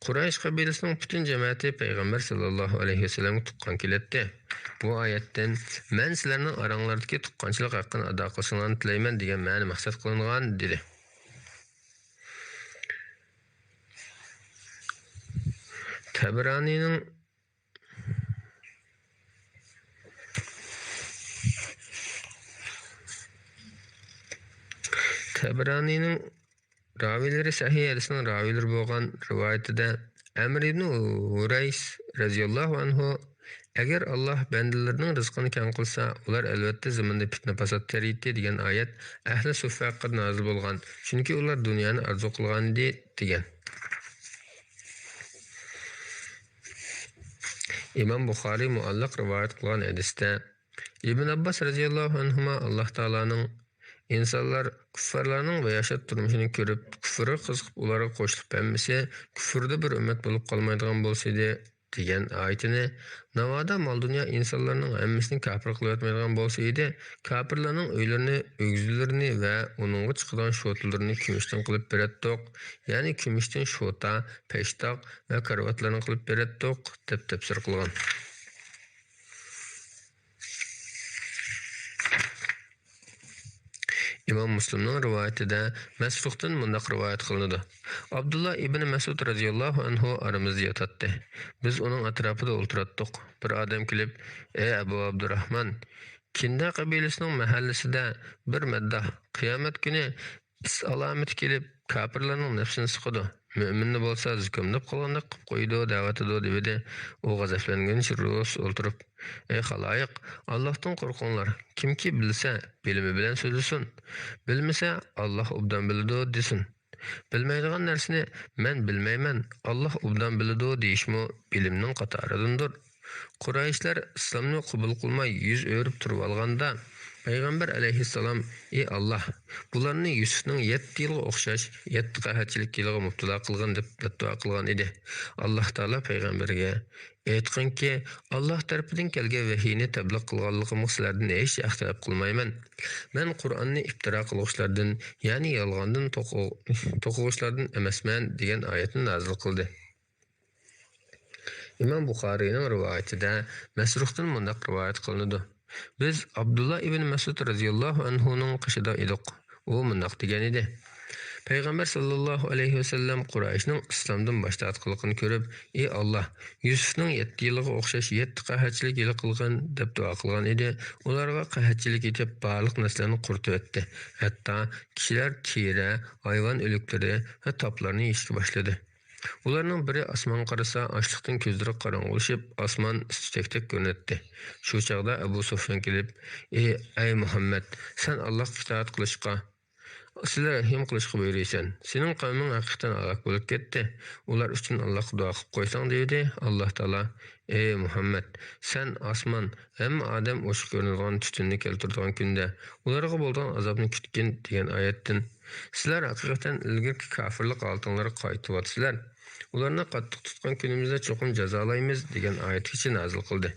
قۇرەيش قەبىلىسىنىڭ پۈتۈن جەمەتى پەيغەمبەر ساللاللاھۇ ئەلەيھى ۋەسەللەمگە تۇغقان كېلەتتى. بۇ ئايەتتىن، مەن سىلەرنىڭ ئاراڭلاردىكى تۇغقانچىلىق ھەققىنى ئادا قىلىشىڭلارنى تىلەيمەن، دېگەن مەنە مەقسەت قىلىنغان، دېدى. تەبرانىنىڭ تەبرانىنىڭ راۋىلىرى سەھىھ ھەدىسنىڭ راۋىلىرى بولغان رىۋايىتىدە ئەمر ئىبنى ھۇرەيس رەزىياللاھۇ ئەنھۇ، «ئەگەر ئاللاھ بەندىلىرىنىڭ رىزقىنى كەڭ قىلسا، ئۇلار ئەلۋەتتە زېمىندا پىتنە-پاسات تېرىيتتى» دېگەن ئايەت ئەھلى سۇففا ھەققىدە نازىل بولغان، چۈنكى ئۇلار دۇنيانى ئارزۇ قىلغانىدى، دېگەن. ئىمام بۇخارىي مۇئەللەق رىۋايەت قىلغان ھەدىستە، ئىبن ئابباس رەزىياللاھۇ ئەنھۇما ئاللاھ تائالانىڭ، «ئىنسانلار كۇففارلارنىڭ باياشات تۇرمۇشىنى كۆرۈپ، كۇفرغا قىزىقىپ، ئۇلارغا قوشۇلۇپ، ھەممىسى كۇفردا بىر ئۈممەت بولۇپ قالمايدىغان بولسىدى» دېگەن ئايىتىنى، «ناۋادا مال-دۇنيا ئىنسانلارنىڭ ھەممىسىنى كاپىر قىلىۋەتمەيدىغان بولسا ئىدى، كاپىرلارنىڭ ئۆيلىرىنى، ئۆگزىلىرىنى ۋە ئۇنىڭغا چىقىدىغان شوتىلىرىنى كۈمۈشتىن قىلىپ بېرەتتۇق، يەنى كۈمۈشتىن شوتا، پەشتاق ۋە كارىۋاتلارنى قىلىپ بېرەتتۇق» دەپ تەپسىر قىلغان. ئىمام مۇسلىمنىڭ رىۋايىتىدە مەسرۇقتىن مۇنداق رىۋايەت قىلىنىدۇ: ئابدۇللا ئىبنى مەسئۇد رەزىياللاھۇ ئەنھۇ ئارىمىزدا ياتاتتى. بىز ئۇنىڭ ئەتراپىدا ئولتۇراتتۇق. بىر ئادەم كېلىپ، «ئەي ئەبۇ ئابدۇراھمان، كىندا قەبىلىسىنىڭ مەھەللىسىدە بىر مەدداھ قىيامەت كۈنى ئىس ئالامىتى كېلىپ، كاپىرلارنىڭ نەپسىنى سىقىدۇ، مۆمىننى بولسا زۇكاملاپ قالغاندەك قىلىپ قويىدۇ» دەۋاتىدۇ، دېۋىدى. ئۇ غەزەپلەنگىنىچە رۇس ئولتۇرۇپ، «ئەي خالايىق، ئاللاھتىن قورقۇڭلار. كىمكى بىلسە، بىلىمى بىلەن سۆزلىسۇن. بىلمىسە، ئاللاھ ئوبدان بىلىدۇ، دېسۇن. بىلمەيدىغان نەرسىنى مەن بىلمەيمەن، ئاللاھ ئوبدان بىلىدۇ، دېيىشمۇ بىلىمنىڭ قاتارىدىندۇر.» قۇرەيشلەر ئىسلامنى قوبۇل قىلماي يۈز ئۆرۈپ تۇرۇۋالغاندا، پەيغەمبەر ئەلەيھىسسالام، ئى ئاللاھ، بۇلارنى يۈسۈفنىڭ يەتتە يىلىغا ئوخشاش يەتتە قەھەتچىلىك يىلىغا مۇپتىلا قىلغىن، دەپ بەددۇئا قىلغان ئىدى. ئاللاھ تائالا پەيغەمبەرگە، ئېيتقىنكى، ئاللاھ تەرىپىدىن كەلگەن ۋەھىينى تەبلىغ قىلغانلىقىمغا سىلەردىن ھېچ ئىختىلاپ قىلمايمەن. مەن قۇرئاننى ئىپتىرا قىلغۇچىلاردىن، يەنى يالغاندىن توقۇ-، توقۇغۇچىلاردىن ئەمەسمەن، دېگەن ئايەتنى نازىل قىلدى. ئىمام بۇخارىينىڭ رىۋايىتىدە مەسرۇختىن مۇنداق رىۋايەت قىلىنىدۇ: بىز ئابدۇللا ئىبن مەسئۇد رەزىياللاھۇ ئەنھۇنىڭ قېشىدا ئىدۇق. ئۇ مۇنداق دېگەن ئىدى: پەيغەمبەر ساللاللاھۇ ئەلەيھى ۋەسەللەم قۇرەيشنىڭ ئىسلامدىن باش تارتقانلىقىنى كۆرۈپ، ئى ئاللاھ، يۈسۈفنىڭ يەتتە يىلىغا ئوخشاش يەتتە قەھەتچىلىك يىلى قىلغىن، دەپ دۇئا قىلغان ئىدى. ئۇلارغا قەھەتچىلىك يېتىپ، بارلىق نەرسىلەرنى قۇرۇتۇۋەتتى. ھەتتا كىشىلەر تېرە، ھايۋان ئۆلۈكلىرى ۋە تاپلارنى يېيىشكە باشلىدى. ئۇلارنىڭ بىرى ئاسمانغا قارىسا، ئاچلىقتىن كۆزلىرى قاراڭغۇلىشىپ، ئاسمان تۈتەكتەك كۆرۈنەتتى. شۇ چاغدا ئەبۇ سۇفيان كېلىپ، ئى، ئەي مۇھەممەد، سەن ئاللاھقا ئىتائەت قىلىشقا، سىلەر رەھىم قىلىشقا بۇيرۇيسەن. سېنىڭ قەۋمىڭ ھەقىقەتەن ھالاك بولۇپ كەتتى. ئۇلار ئۈچۈن ئاللاھقا دۇئا قىلىپ قويساڭ، دېدى. ئاللاھ تائالا، ئى مۇھەممەد، سەن ئاسمان، ھەممە ئادەم ئوچۇق كۆرۈنىدىغان تۈتۈننى كەلتۈرىدىغان كۈندە ئۇلارغا بولىدىغان ئازابنى كۈتكىن، دېگەن ئايەتتىن، سىلەر ھەقىقەتەن ئىلگىرىكى كاپىرلىق ھالىتىڭلارغا قايتىۋاتىسىلەر. ئۇلارنى قاتتىق تۇتقان كۈنىمىزدە چوقۇم جازالايمىز، دېگەن ئايەتكىچە نازىل قىلدى.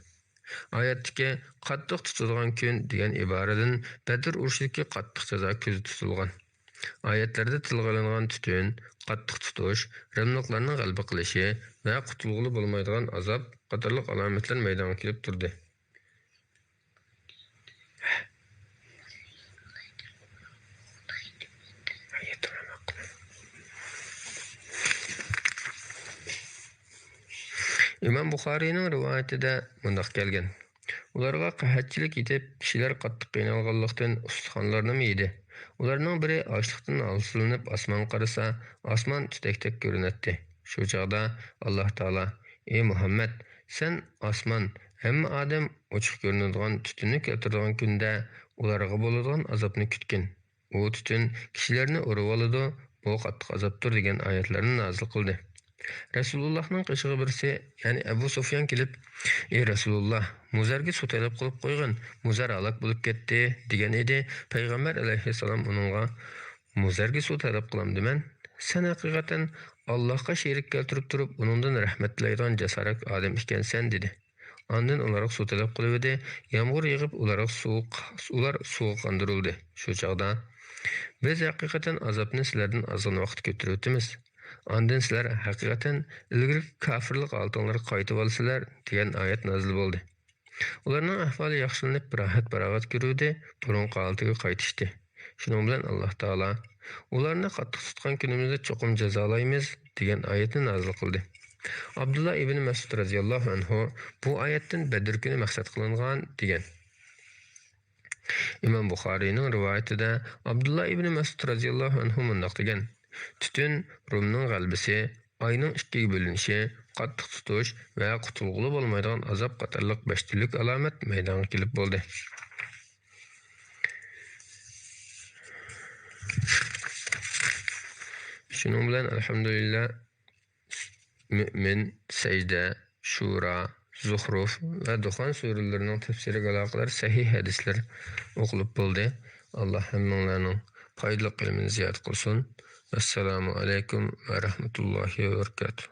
ئايەتتىكى قاتتىق تۇتىدىغان كۈن دېگەن ئىبارىدىن بەدر ئۇرۇشىدىكى قاتتىق جازا كۆزدە تۇتۇلغان. ئايەتلەردە تىلغا ئېلىنغان تۈتۈن، قاتتىق تۇتۇش، رىملىقلارنىڭ غەلىبە قىلىشى ۋە قۇتۇلغىلى بولمايدىغان ئازاب قاتارلىق ئالامەتلەر مەيدانغا كېلىپ تۇردى. ئىمام بۇخارىينىڭ رىۋايىتىدە مۇنداق كەلگەن: ئۇلارغا قەھەتچىلىك يېتىپ، كىشىلەر قاتتىق قىينالغانلىقتىن ئۇستىخانلىرىنىمۇ يېدى. ئۇلارنىڭ بىرى ئاچلىقتىن ھالسىزلىنىپ ئاسمانغا قارىسا، ئاسمان تۈتەكتەك كۆرۈنەتتى. شۇ چاغدا ئاللاھ تائالا، ئى مۇھەممەد، سەن ئاسمان، ھەممە ئادەم ئوچۇق كۆرۈنىدىغان تۈتۈننى كەلتۈرىدىغان كۈندە ئۇلارغا بولىدىغان ئازابنى كۈتكىن. ئۇ تۈتۈن كىشىلەرنى ئۇرۇۋالىدۇ، بۇ قاتتىق ئازابتۇر، دېگەن ئايەتلەرنى نازىل قىلدى. رەسۇلۇللاھنىڭ قېشىغا بىرسى، يەنى ئەبۇ سۇفيان كېلىپ، ئى رەسۇلۇللاھ، مۇزەرگە سۇ تەلەپ قىلىپ قويغىن، مۇزەر ھالاك بولۇپ كەتتى، دېگەن ئىدى. پەيغەمبەر ئەلەيھىسسالام ئۇنىڭغا، مۇزەرگە سۇ تەلەپ قىلامدىمەن؟ سەن ھەقىقەتەن ئاللاھقا شېرىك كەلتۈرۈپ تۇرۇپ، ئۇنىڭدىن رەھمەت تىلەيدىغان جاسارەتلىك ئادەم ئىكەنسەن، دېدى. ئاندىن ئۇلارغا سۇ تەلەپ قىلىۋىدى. يامغۇر يېغىپ، ئۇلارغا سۇ، ئۇلار سۇغا قاندۇرۇلدى. شۇ چاغدا، بىز ھەقىقەتەن ئازابنى سىلەردىن ئازغىنە ۋاقىت كۆتۈرۈۋېتىمىز. ئاندىن سىلەر ھەقىقەتەن ئىلگىرىكى كاپىرلىق ھالىتىڭلارغا قايتىۋالىسىلەر، دېگەن ئايەت نازىل بولدى. ئۇلارنىڭ ئەھۋالى ياخشىلىنىپ، راھەت-پاراغەت كۆرۈۋىدى، بۇرۇنقى ھالىتىگە قايتىشتى. شۇنىڭ بىلەن ئاللاھ تائالا، ئۇلارنى قاتتىق تۇتقان كۈنىمىزدە چوقۇم جازالايمىز، دېگەن ئايەتنى نازىل قىلدى. ئابدۇللا ئىبنى مەسئۇد رەزىياللاھۇ ئەنھۇ بۇ ئايەتتىن بەدر كۈنى مەقسەت قىلىنغان، دېگەن. ئىمام بۇخارىينىڭ رىۋايىتىدە ئابدۇللا ئىبنى مەسئۇد رەزىياللاھۇ ئەنھۇ مۇنداق دېگەن: تۈتۈن، رومنىڭ غەلىبىسى، ئاينىڭ ئىككىگە بۆلۈنۈشى، قاتتىق تۇتۇش ۋە قۇتۇلغىلى بولمايدىغان ئازاب قاتارلىق بەش تۈرلۈك ئالامەت مەيدانغا كېلىپ بولدى. شۇنىڭ بىلەن، ئەلھەمدۇلىللا، مۆمىن، سەجدە، شۇرا، زۇخرۇف ۋە دۇخان سۈرىلىرىنىڭ تەپسىرىگە ئالاقىدار سەھىھ ھەدىسلەر ئوقۇلۇپ بولدى. ئاللاھ ھەممىڭلارنىڭ پايدىلىق ئىلمىنى زىيادە قىلسۇن. ئەسسالامۇ ئەلەيكۇم ۋە رەھمەتۇللاھى ۋە بەرىكاتۇھ.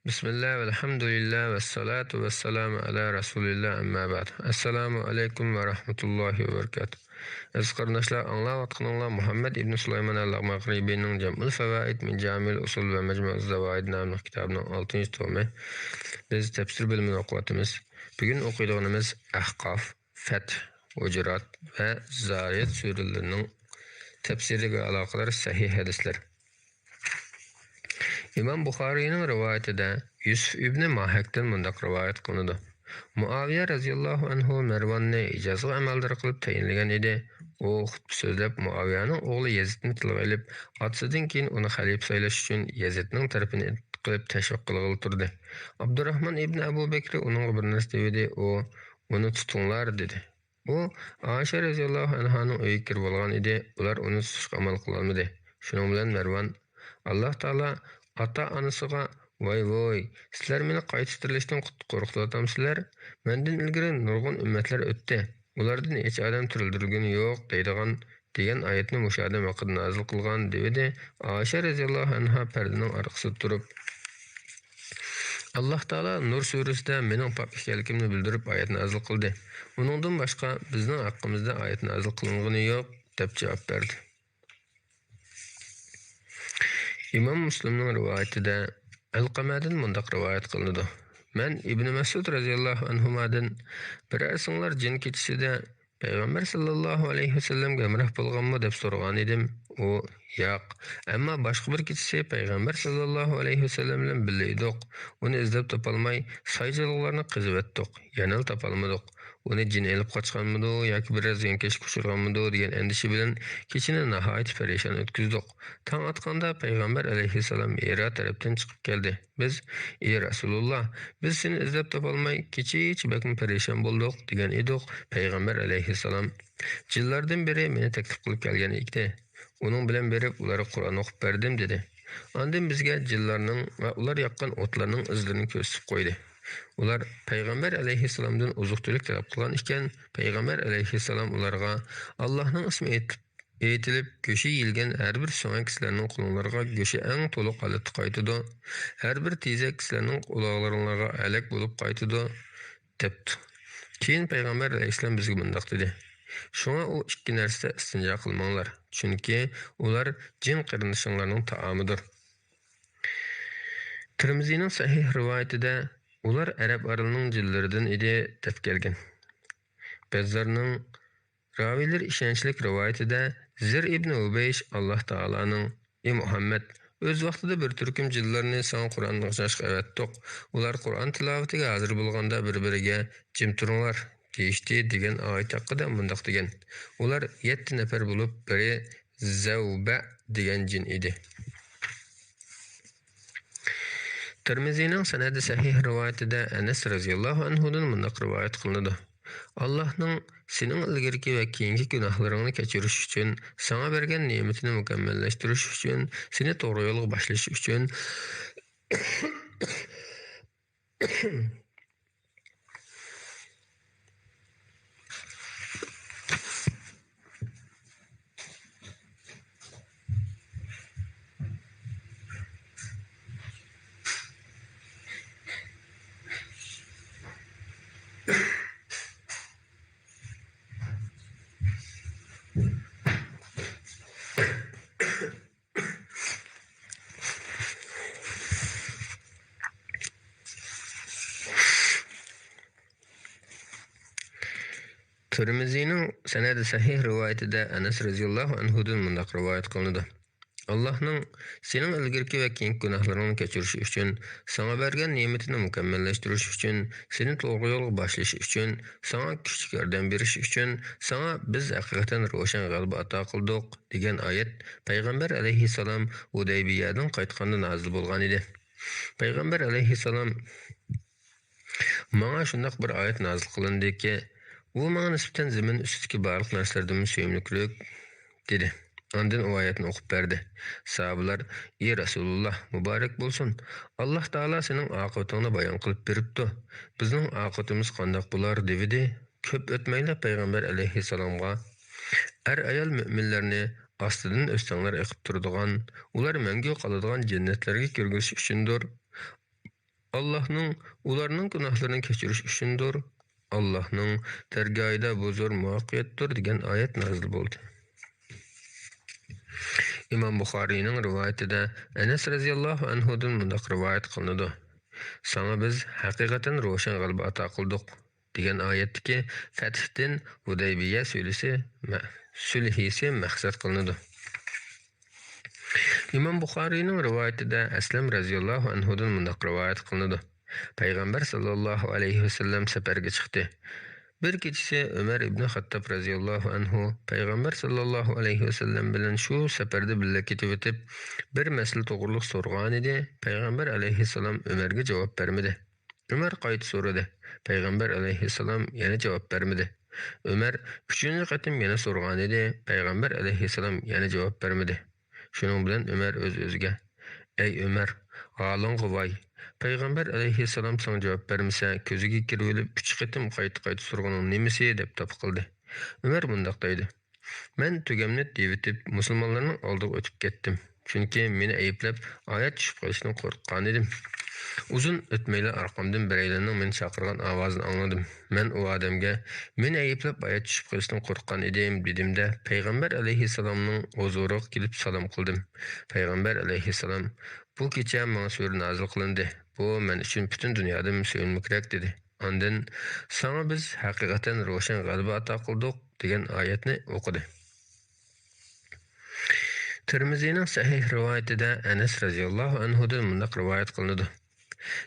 بىسمىللا، ۋەلھەمدۇلىللا، ۋەسسالاتۇ ۋەسسالامۇ ئەلا رەسۇلىللا، ئەمما بەئد. ئەسسالامۇ ئەلەيكۇم ۋە رەھمەتۇللاھى ۋە بەرىكاتۇھ. ئەزىز قېرىنداشلار، ئاڭلاۋاتقىنىڭلار مۇھەممەد ئىبن سۇلايمان ئەل مەغرىبىنىڭ جەمئۇل فەۋائىد مىن جامىئىل ئۇسۇل ۋە مەجمۇئۇز زاۋائىد ناملىق كىتابىنىڭ ئالتىنچى تومى. بىز تەپسىر بۆلۈمىنى ئوقۇۋاتىمىز. بۈگۈن ئوقۇيدىغىنىمىز ئەھقاف، فەتھ، ھۇجۇرات ۋە زارىيەت سۈرىلىرىنىڭ تەپسىرىگە ئالاقىدار سەھىھ ھەدىسلەر. ئىمام بۇخارىينىڭ رىۋايىتىدە يۈسۈف ئىبنى ماھەكتىن مۇنداق رىۋايەت قىلىنىدۇ: مۇئاۋىيە رەزىياللاھۇ ئەنھۇ مەرۋاننى ھىجازغا ئەمەلدار قىلىپ تەيىنلىگەن ئىدى. ئۇ خۇتبە سۆزلەپ، مۇئاۋىيەنىڭ ئوغلى يەزىدنى تىلغا ئېلىپ، ئاتىسىدىن كېيىن ئۇنى خەلىپە سايلاش ئۈچۈن يەزىدنىڭ تەرىپىنى قىلىپ تەشۋىق قىلغىلى تۇردى. ئابدۇراخمان ئىبنى ئەبۇ بەكرى ئۇنىڭغا بىر نەرسە دېمىدى. ئۇ، ئۇنى تۇتۇڭلار، دېدى. ئۇ ئائىشە رەزىياللاھۇ ئەنھانىڭ ئۆيىگە كىرىۋالغان ئىدى. ئۇلار ئۇنى تۇتۇشقا ئامال قىلالمىدى. شۇنىڭ بىلەن مەرۋان، ئاللاھ تائالا ئاتا-ئانىسىغا ۋاي، ۋوي، سىلەر مېنى قايتا تىرىلىشتىن قۇت-، قورقۇتۇۋاتامسىلەر؟ مەندىن ئىلگىرى نۇرغۇن ئۈممەتلەر ئۆتتى، ئۇلاردىن ھېچ ئادەم تىرىلدۈرگىنى يوق» دەيدىغان، دېگەن ئايەتنى مۇشۇ ئادەم ھەققىدە نازىل قىلغان، دېۋىدى. ئائىشە رەزىياللاھۇ ئەنھا پەردىنىڭ ئارقىسىدا تۇرۇپ، ئاللاھ تائالا نۇر سۈرىسىدە مېنىڭ پاك ئىكەنلىكىمنى بىلدۈرۈپ ئايەت نازىل قىلدى. ئۇنىڭدىن باشقا بىزنىڭ ھەققىمىزدە ئايەت نازىل قىلىنغىنى يوق، دەپ جاۋاب بەردى. ئىمام مۇسلىمنىڭ رىۋايىتىدە، ئەلقەمەدىن مۇنداق رىۋايەت قىلىنىدۇ: مەن ئىبنى مەسئۇد رەزىياللاھۇ ئەنھۇمادىن، بىرەرسىڭلار جىن كېچىسىدە پەيغەمبەر ساللاللاھۇ ئەلەيھى ۋەسەللەمگە ھەمراھ بولغانمۇ دەپ سورىغانىدىم. ئۇ، ياق، ئەمما باشقا بىر كېچىسى پەيغەمبەر ساللاللاھۇ ئەلەيھى ۋەسەللەم بىلەن بىللە ئىدۇق. ئۇنى ئىزدەپ تاپالماي ساي-جىلغىلارنى قېزىۋەتتۇق، يەنىلا تاپالمىدۇق. ئۇنى جىن ئېلىپ قاچقانمىدۇ ياكى بىرەر زىيانكەشلىككە ئۇچرىغانمىدۇ دېگەن ئەندىشە بىلەن كېچىنى ناھايىتى پەرىشان ئۆتكۈزدۇق. تاڭ ئاتقاندا پەيغەمبەر ئەلەيھىسسالام ھىرا تەرەپتىن چىقىپ كەلدى. بىز، ئى رەسۇلۇللا، بىز سېنى ئىزدەپ تاپالماي كېچىچە بەكمۇ پەرىشان بولدۇق، دېگەن ئىدۇق. پەيغەمبەر ئەلەيھىسسالام، جىنلاردىن بىرى مېنى تەكلىپ قىلىپ كەلگەن ئىدى. ئۇنىڭ بىلەن بېرىپ ئۇلارغا قۇرئان ئوقۇپ بەردىم، دېدى. ئاندىن بىزگە جىنلارنىڭ ۋە ئۇلار ياققان ئوتلارنىڭ ئىزلىرىنى كۆرسىتىپ قويدى. ئۇلار پەيغەمبەر ئەلەيھىسسالامدىن ئوزۇق-تۈلۈك تەلەپ قىلغان ئىكەن، پەيغەمبەر ئەلەيھىسسالام ئۇلارغا، ئاللاھنىڭ ئىسمى ئېيتىپ، ئېيتىلىپ، گۆشى يېيىلگەن ھەر بىر سۆڭەك سىلەرنىڭ قولۇڭلارغا گۆشى ئەڭ تولۇق ھالەتتە قايتىدۇ. ھەر بىر تېزەك سىلەرنىڭ قۇلاقلىرىڭلارغا ھەلەك بولۇپ قايتىدۇ، دەپتۇ. كېيىن پەيغەمبەر ئەلەيھىسسالام بىزگە مۇنداق دېدى: شۇڭا ئۇ ئىككى نەرسىدە ئىستىنجا قىلماڭلار، چۈنكى ئۇلار جىن قېرىندىشىڭلارنىڭ تائامىدۇر. تىرمىزىنىڭ سەھىھ رىۋايىتىدە، ئۇلار ئەرەب ئارىلىنىڭ جىنلىرىدىن ئىدى، دەپ كەلگەن. بەززارنىڭ راۋىيلىرى ئىشەنچلىك رىۋايىتىدە، زىر ئىبنى ھۇبەيش ئاللاھ تائالانىڭ، ئى مۇھەممەد، ئۆز ۋاقتىدا بىر تۈركۈم جىنلارنى ساڭا قۇرئان ئوقۇشقا ئەۋەتتۇق. ئۇلار قۇرئان تىلاۋىتىگە ھازىر بولغاندا بىر-بىرىگە، جىم تۇرۇڭلار، دېيىشتى، دېگەن ئايەت ھەققىدە مۇنداق دېگەن: ئۇلار يەتتە نەپەر بولۇپ، بىرى زەۋبە دېگەن جىن ئىدى. تىرمىزىنىڭ سەنەدى سەھىھ رىۋايىتىدە ئەنەس رەزىياللاھۇ ئەنھۇدىن مۇنداق رىۋايەت قىلىنىدۇ: ئاللاھنىڭ سېنىڭ ئىلگىرىكى ۋە كېيىنكى گۇناھلىرىڭنى كەچۈرۈش ئۈچۈن، ساڭا بەرگەن نېمىتىنى مۇكەممەللەشتۈرۈش ئۈچۈن، سېنى توغرا يولغا باشلىشى ئۈچۈن، تىرمىزىنىڭ سەنەدى سەھىھ رىۋايىتىدە ئەنەس رەزىياللاھۇ ئەنھۇدىن مۇنداق رىۋايەت قىلىنىدۇ: ئاللاھنىڭ سېنىڭ ئىلگىرىكى ۋە كېيىنكى گۇناھلىرىڭنى كەچۈرۈشى ئۈچۈن، ساڭا بەرگەن نېمىتىنى مۇكەممەللەشتۈرۈشى ئۈچۈن، سېنى توغرا يولغا باشلىشى ئۈچۈن، ساڭا كۈچلۈك ياردەم بېرىشى ئۈچۈن، ساڭا بىز ھەقىقەتەن روشەن غەلىبە ئاتا قىلدۇق، دېگەن ئايەت پەيغەمبەر ئەلەيھىسسالام ھۇدەيبىيەدىن قايتقاندا نازىل بولغان ئىدى. پەيغەمبەر ئەلەيھىسسالام، ماڭا شۇنداق بىر ئايەت نازىل قىلىندىكى، ئۇ ماڭا نىسبەتەن زېمىن ئۈستىدىكى بارلىق نەرسىلەردىنمۇ سۆيۈملۈكرەك، دېدى. ئاندىن ئۇ ئايەتنى ئوقۇپ بەردى. ساھابىلار، ئى رەسۇلۇللا، مۇبارەك بولسۇن! ئاللاھ تائالا سېنىڭ ئاقىۋىتىڭنى بايان قىلىپ بېرىپتۇ. بىزنىڭ ئاقىۋىتىمىز قانداق بولار؟ دېۋىدى. كۆپ ئۆتمەيلا پەيغەمبەر ئەلەيھىسسالامغا، ئەر-ئايال مۆمىنلەرنى ئاستىدىن ئۆستەڭلەر ئېقىپ تۇرىدىغان، ئۇلار مەڭگۈ قالىدىغان جەننەتلەرگە كىرگۈزۈش ئۈچۈندۇر. ئاللاھنىڭ ئۇلارنىڭ گۇناھلىرىنى كەچۈرۈش ئۈچۈندۇر. ئاللاھنىڭ دەرگاھىدا بۇ زور مۇۋەپپەقىيەتتۇر، دېگەن ئايەت نازىل بولدى. ئىمام بۇخارىينىڭ رىۋايىتىدە ئەنەس رەزىياللاھۇ ئەنھۇدىن مۇنداق رىۋايەت قىلىنىدۇ: ساڭا بىز ھەقىقەتەن روشەن غەلىبە ئاتا قىلدۇق، دېگەن ئايەتتىكى فەتھتىن ھۇدەيبىيە سۈلھىسى مە-، سۈلھىسى مەقسەت قىلىنىدۇ. ئىمام بۇخارىينىڭ رىۋايىتىدە ئەسلەم رەزىياللاھۇ ئەنھۇدىن مۇنداق رىۋايەت قىلىنىدۇ: پەيغەمبەر ساللاللاھۇ ئەلەيھى ۋەسەللەم سەپەرگە چىقتى. بىر كېچىسى ئۆمەر ئىبنى خەتتاب رەزىياللاھۇ ئەنھۇ پەيغەمبەر ساللاللاھۇ ئەلەيھى ۋەسەللەم بىلەن شۇ سەپەردە بىللە كېتىۋېتىپ، بىر مەسىلە توغرۇلۇق سورىغانىدى، پەيغەمبەر ئەلەيھىسسالام ئۆمەرگە جاۋاب بەرمىدى. ئۆمەر قايتا سورىدى. پەيغەمبەر ئەلەيھىسسالام يەنە جاۋاب بەرمىدى. ئۆمەر ئۈچىنچى قېتىم يەنە سورىغانىدى، پەيغەمبەر ئەلەيھىسسالام يەنە جاۋاب بەرمىدى. شۇنىڭ بىلەن ئۆمەر ئۆز-ئۆزىگە، ئەي ئۆمەر، ھالىڭغا ۋاي! پەيغەمبەر ئەلەيھىسسالام ساڭا جاۋاب بەرمىسە، كۆزىگە كىرىۋېلىپ ئۈچ قېتىم قايتا-قايتا سورىغىنىڭ نېمىسى؟» دەپ داپا قىلدى. ئۆمەر مۇنداق دەيدۇ: مەن تۈگەمنى دېۋىتىپ، مۇسۇلمانلارنىڭ ئالدىغا ئۆتۈپ كەتتىم. چۈنكى مېنى ئەيىبلەپ، ئايەت چۈشۈپ قېلىشتىن قورققانىدىم. ئۇزۇن ئۆتمەيلا ئارقامدىن بىرەيلەننىڭ مېنى چاقىرغان ئاۋازىنى ئاڭلىدىم. مەن ئۇ ئادەمگە، مېنى ئەيىبلەپ ئايەت چۈشۈپ قېلىشتىن قورققان ئىدىم، دېدىمدە، پەيغەمبەر ئەلەيھىسسالامنىڭ ھۇزۇرىغا كېلىپ سالام قىلدىم. پەيغەمبەر ئەلەيھىسسالام، بۇ كېچە ماڭا سۈرە نازىل قىلىندى. بۇ مەن ئۈچۈن پۈتۈن دۇنيادىن سۆيۈنمىكرەك، دېدى. ئاندىن، ساڭا بىز ھەقىقەتەن روشەن غەلىبە ئاتا قىلدۇق، دېگەن ئايەتنى ئوقۇدى. تىرمىزىنىڭ سەھىھ رىۋايىتىدە ئەنەس رەزىياللاھۇ ئەنھۇدىن مۇنداق رىۋايەت قىلىنىدۇ: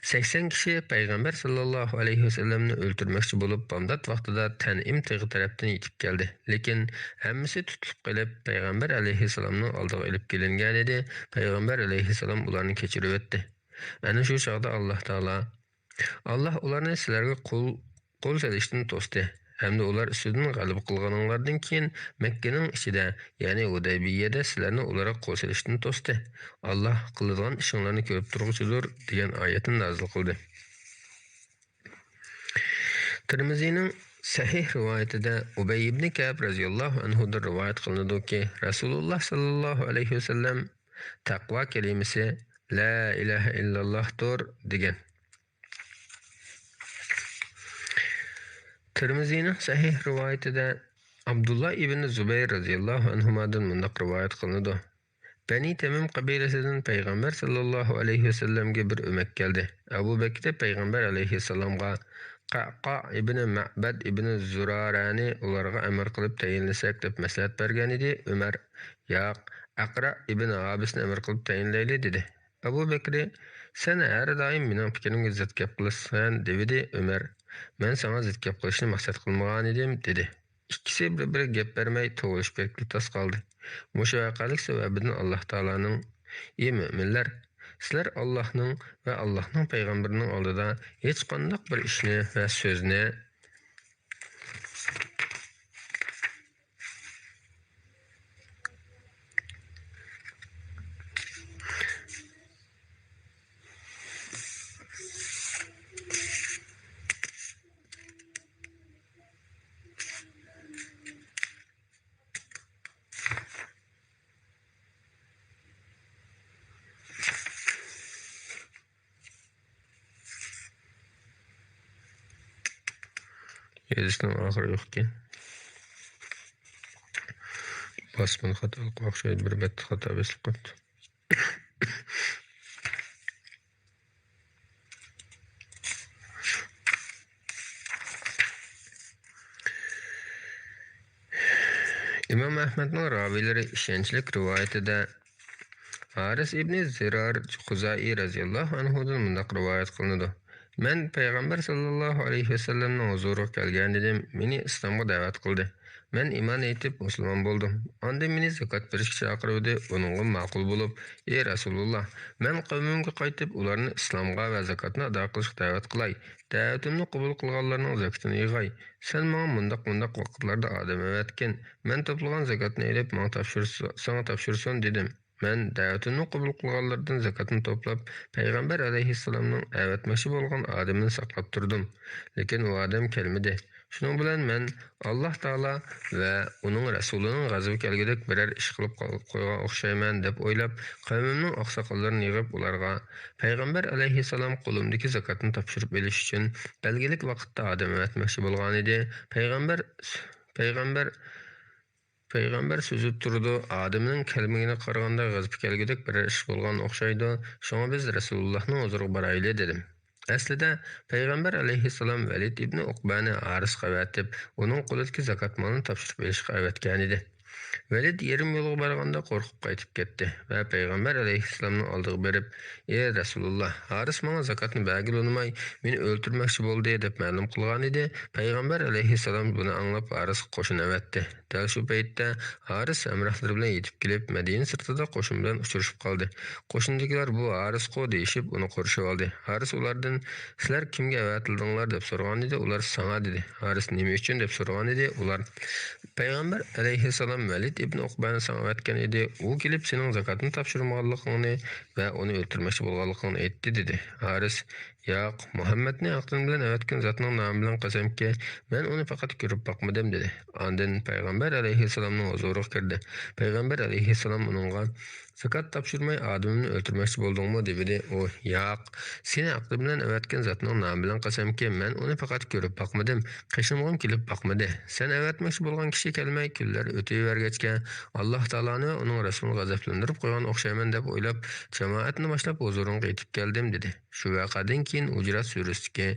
سەكسەن كىشى پەيغەمبەر ساللاللاھۇ ئەلەيھى ۋەسەللەمنى ئۆلتۈرمەكچى بولۇپ، بامدات ۋاقتىدا تەنئىم تېغى تەرەپتىن يېتىپ كەلدى. لېكىن ھەممىسى تۇتۇلۇپ قېلىپ، پەيغەمبەر ئەلەيھىسسالامنىڭ ئالدىغا ئېلىپ كېلىنگەنىدى. پەيغەمبەر ئەلەيھىسسالام ئۇلارنى كەچۈرۈۋەتتى. ئەنە شۇ چاغدا ئاللاھ تائالا، ئاللاھ ئۇلارنى سىلەرگە قول، قول سېلىشتىن توستى ھەمدە ئۇلار ئۈستىدىن غەلىبە قىلغىنىڭلاردىن كېيىن، مەككىنىڭ ئىچىدە، يەنى ھۇدەيبىيەدە سىلەرنى ئۇلارغا قول سېلىشتىن توستى. ئاللاھ قىلىدىغان ئىشىڭلارنى كۆرۈپ تۇرغۇچىدۇر، دېگەن ئايەتنى نازىل قىلدى. تىرمىزىنىڭ سەھىھ رىۋايىتىدە ئۇبەي ئىبنى كەئب رەزىياللاھۇ ئەنھۇدىن رىۋايەت قىلىنىدۇكى، رەسۇلۇللاھ ساللاللاھۇ ئەلەيھى ۋەسەللەم، تەقۋا كەلىمىسى، لا ئىلاھە ئىللاللاھتۇر، دېگەن. تىرمىزىنىڭ سەھىھ رىۋايىتىدە ئابدۇللا ئىبن زۇبەير رەزىياللاھۇ ئەنھۇمادىن مۇنداق رىۋايەت قىلىنىدۇ: بەنى تەمىم قەبىلىسىدىن پەيغەمبەر ساللاللاھۇ ئەلەيھى ۋەسەللەمگە بىر ئۆمەك كەلدى. ئەبۇ بەكرى پەيغەمبەر ئەلەيھىسسالامغا، قەققا ئىبنى مەبەد ئىبنى زۇرارەنى ئۇلارغا ئەمىر قىلىپ تەيىنلىسەك، دەپ مەسلىھەت بەرگەنىدى. ئۆمەر، ياق، ئەقرە ئىبن ھابىسنى ئەمىر قىلىپ تەيىنلەيلى، دېدى. ئەبۇ بەكرى، سەن ھەر دائىم مېنىڭ پىكرىمگە زىت گەپ قىلىسەن، دېۋىدى. ئۆمەر، مەن ساڭا زىت گەپ قىلىشنى مەقسەت قىلمىغانىدىم، دېدى. ئىككىسى بىر-بىرىگە گەپ بەرمەي توۋلىشىپ كەتكىلى تاس قالدى. مۇشۇ ۋەقەلىك سەۋەبىدىن ئاللاھ تائالانىڭ، ئى مۆمىنلەر، سىلەر ئاللاھنىڭ ۋە ئاللاھنىڭ پەيغەمبىرىنىڭ ئالدىدا ھېچقانداق بىر ئىشنى ۋە سۆزنى يېزىشنىڭ ئاخىرى يوقكەن. باسمىدا خاتا قويۇپ ئوخشايدۇ، بىر بەتتە خاتا بېسىلىپ قويۇپتۇ. ئىمام ئەھمەدنىڭ راۋىيلىرى ئىشەنچلىك رىۋايىتىدە ھارىس ئىبنى زىرار خۇزائىي رەزىياللاھۇ ئەنھۇدىن مۇنداق رىۋايەت قىلىنىدۇ: مەن پەيغەمبەر ساللاللاھۇ ئەلەيھى ۋەسەللەمنىڭ ھۇزۇرىغا كەلگەنىدىم، مېنى ئىسلامغا دەۋەت قىلدى. مەن ئىمان ئېيتىپ مۇسۇلمان بولدۇم. ئاندىن مېنى زاكات بېرىشكە چاقىرىۋىدى، ئۇنىڭغا ماقۇل بولۇپ، ئى رەسۇلۇللا، مەن قەۋمىمگە قايتىپ ئۇلارنى ئىسلامغا ۋە زاكاتنى ئادا قىلىشقا دەۋەت قىلاي. دەۋىتىمنى قوبۇل قىلغانلارنىڭ زاكىتىنى يىغاي. سەن ماڭا مۇنداق مۇنداق ۋاقىتلاردا ئادەم ئەۋەتكىن. مەن توپلىغان زاكاتنى ئېلىپ ماڭا تاپشۇرسا-، ساڭا تاپشۇرسۇن، دېدىم. مەن دەۋىتىمنى قوبۇل قىلغانلاردىن زاكاتنى توپلاپ، پەيغەمبەر ئەلەيھىسسالامنىڭ ئەۋەتمەكچى بولغان ئادىمىنى ساقلاپ تۇردۇم. لېكىن ئۇ ئادەم كەلمىدى. شۇنىڭ بىلەن مەن ئاللاھ تائالا ۋە ئۇنىڭ رەسۇلىنىڭ غەزىپى كەلگۈدەك بىرەر ئىش قىلىپ قال-، قويغان ئوخشايمەن، دەپ ئويلاپ، قەۋمىمنىڭ ئاقساقاللىرىنى يىغىپ، ئۇلارغا، پەيغەمبەر ئەلەيھىسسالام قولۇمدىكى زاكاتنى تاپشۇرۇپ ئېلىش ئۈچۈن بەلگىلىك ۋاقىتتا ئادەم ئەۋەتمەكچى بولغانىدى. پەيغەمبەر، پەيغەمبەر پەيغەمبەر سۈزۈپ تۇرىدۇ، ئادىمىنىڭ كەلمىگىنىگە قارىغاندا غەزىپى كەلگۈدەك بىرەر ئىش بولغان ئوخشايدۇ، شۇڭا بىز رەسۇلۇللاھنىڭ ھۇزۇرىغا بارايلى، دېدىم. ئەسلىدە پەيغەمبەر ئەلەيھىسسالام ۋەلىد ئىبنى ئۇقبەنى ھارىسقا ئەۋەتىپ، ئۇنىڭ قولىدىكى زاكات مالىنى تاپشۇرۇپ ئېلىشقا ئەۋەتكەنىدى. ۋەلىد يېرىم يولغا بارغاندا قورقۇپ قايتىپ كەتتى ۋە پەيغەمبەر ئەلەيھىسسالامنىڭ ئالدىغا بېرىپ، ئى رەسۇلۇللا، ھارىس ماڭا زاكاتنى بەرگىلى ئۇنىماي، مېنى ئۆلتۈرمەكچى بولدى، دەپ مەلۇم قىلغانىدى. پەيغەمبەر ئەلەيھىسسالام بۇنى ئاڭلاپ ھارىسقا قوشۇن ئەۋەتتى. دەل شۇ پەيتتە ھارىس ھەمراھلىرى بىلەن يېتىپ كېلىپ، مەدىنە سىرتىدا قوشۇن بىلەن ئۇچرىشىپ قالدى. قوشۇندىكىلەر بۇ ھارىسقۇ دېيىشىپ، ئۇنى قورشىۋالدى. ھارىس ئۇلاردىن، سىلەر كىمگە ئەۋەتىلدىڭلار؟ دەپ سورىغانىدى. ئۇلار، ساڭا، دېدى. ھارىس نېمە ئۈچۈن؟ دەپ سورىغانىدى. ئۇلار، پەيغەمبەر ئەلەيھىسسالام ۋەلىد ئىبن ئۇقبەنى ساڭا ئەۋەتكەن ئىدى. ئۇ كېلىپ سېنىڭ زاكاتنى تاپشۇرمىغانلىقىڭنى ۋە ئۇنى ئۆلتۈرمەكچى بولغانلىقىڭنى ئېيتتى» دېدى. ھارىس: «ياق، مۇھەممەدنى ھەقلىرىم بىلەن ئەۋەتكەن زاتنىڭ نامى بىلەن قەسەمكى، مەن ئۇنى پەقەت كۆرۈپ باقمىدىم» دېدى. ئاندىن پەيغەمبەر ئەلەيھىسسالامنىڭ ھۇزۇرىغا كىردى. پەيغەمبەر ئەلەيھىسسالام ئۇنىڭغا: «زاكات تاپشۇرماي ئادىمىمنى ئۆلتۈرمەكچى بولدۇڭمۇ؟» دېمىدى. ئۇ: «ياق، سېنى ھەقلىرىم بىلەن ئەۋەتكەن زاتنىڭ نامى بىلەن قەسەمكى، مەن ئۇنى پەقەت كۆرۈپ باقمىدىم، قېشىمغىمۇ كېلىپ باقمىدى. سەن ئەۋەتمەكچى بولغان كىشى كەلمەي كۈنلەر ئۆتۈۋەرگەچكە، ئاللاھ تائالانى ۋە ئۇنىڭ رەسۇلىنى غەزەپلەندۈرۈپ قويغان ئوخشايمەن دەپ ئويلاپ، جامائەتنى باشلاپ ھۇزۇرۇڭغا يېتىپ كەلدىم» دېدى. شۇ ۋەقەدىن كېيىن ھۇجرات سۈرىسىدىكى: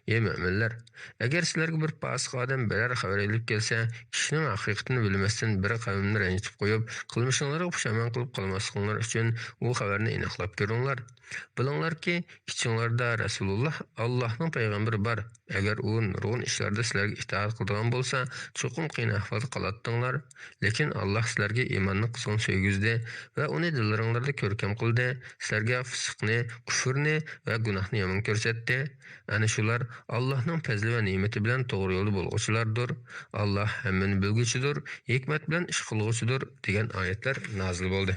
«ئى مۆمىنلەر! ئەگەر سىلەرگە بىر پاسىق ئادەم بىرەر خەۋەر ئېلىپ كەلسە، كىشىنىڭ ھەقىقىتىنى بىلمەستىن بىر قەۋمنى رەنجىتىپ قويۇپ، قىلمىشىڭلارغا پۇشايمان قىلىپ قالماسلىقىڭلار ئۈچۈن ئۇ خەۋەرنى ئېنىقلاپ كۆرۈڭلار. بىلىڭلاركى، ئىچىڭلاردا رەسۇلۇللاھ، ئاللاھنىڭ پەيغەمبىرى بار. ئەگەر ئۇ نۇرغۇن ئىشلاردا سىلەرگە ئىتائەت قىلىدىغان بولسا، چوقۇم قىيىن ئەھۋالدا قالاتتىڭلار. لېكىن ئاللاھ سىلەرگە ئىماننى قىزغىن سۆيگۈزدى ۋە ئۇنى دىللىرىڭلاردا كۆركەم قىلدى. سىلەرگە فىسقنى، كۇفرنى ۋە گۇناھنى يامان كۆرسەتتى. ئەنە شۇلار ئاللاھنىڭ پەزلى ۋە نېمىتى بىلەن توغرا يولدا بولغۇچىلاردۇر. ئاللاھ ھەممىنى بىلگۈچىدۇر، ھېكمەت بىلەن ئىش قىلغۇچىدۇر» دېگەن ئايەتلەر نازىل بولدى.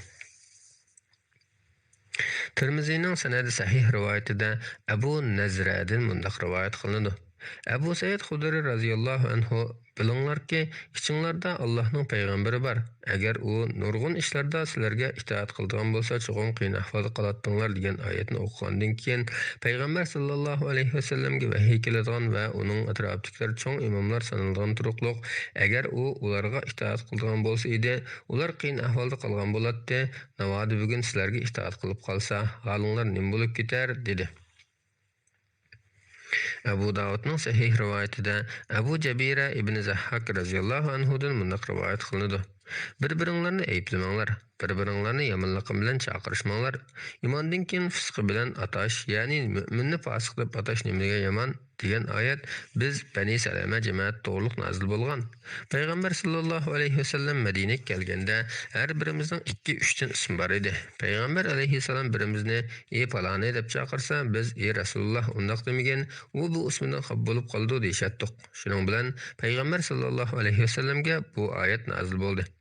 تىرمىزىنىڭ سەنەدى سەھىھ رىۋايىتىدە ئەبۇ نەزرەدىن مۇنداق رىۋايەت قىلىنىدۇ: ئەبۇ سەئىد خۇدرى رەزىياللاھۇ ئەنھۇ: «بىلىڭلاركى، ئىچىڭلاردا ئاللاھنىڭ پەيغەمبىرى بار. ئەگەر ئۇ نۇرغۇن ئىشلاردا سىلەرگە ئىتائەت قىلىدىغان بولسا، چوقۇم قىيىن ئەھۋالدا قالاتتىڭلار» دېگەن ئايەتنى ئوقۇغاندىن كېيىن، پەيغەمبەر ساللاللاھۇ ئەلەيھى ۋەسەللەمگە ۋەھىي كېلىدىغان ۋە ئۇنىڭ ئەتراپىدىكىلەر چوڭ ئىماملار سانىلىدىغان تۇرۇقلۇق، ئەگەر ئۇ ئۇلارغا ئىتائەت قىلىدىغان بولسا ئىدى، ئۇلار قىيىن ئەھۋالدا قالغان بولاتتى. ناۋادا بۈگۈن سىلەرگە ئىتائەت قىلىپ قالسا، ھالىڭلار نېمە بولۇپ كېتەر؟ دېدى. ئەبۇ داۋۇدنىڭ سەھىھ رىۋايىتىدە ئەبۇ جەبىرە ئىبنى زەھھاك رەزىياللاھۇ ئەنھۇدىن مۇنداق رىۋايەت قىلىنىدۇ: «بىر-بىرىڭلارنى ئەيىبلىمەڭلار، بىر-بىرىڭلارنى يامانلىقىم بىلەن چاقىرىشماڭلار. ئىماندىن كېيىن فىسقى بىلەن ئاتاش، يەنى مۆمىننى پاسىق دەپ ئاتاش نېمىگە يامان؟» دېگەن ئايەت بىز بەنى سەلەمە جەمەت توغرۇلۇق نازىل بولغان. پەيغەمبەر ساللاللاھۇ ئەلەيھى ۋەسەللەم مەدىنىگە كەلگەندە، ھەر بىرىمىزنىڭ ئىككى-ئۈچتىن ئىسمى بار ئىدى. پەيغەمبەر ئەلەيھىسسالام بىرىمىزنى «ئى پالانى» دەپ چاقىرسا، بىز «ئى رەسۇلۇللاھ، ئۇنداق دېمىگىن، ئۇ بۇ ئىسمىدىن خاپا بولۇپ قالىدۇ» دېيىشەتتۇق. شۇنىڭ بىلەن پەيغەمبەر ساللاللاھۇ ئەلەيھى ۋەسەللەمگە بۇ ئايەت نازىل بولدى.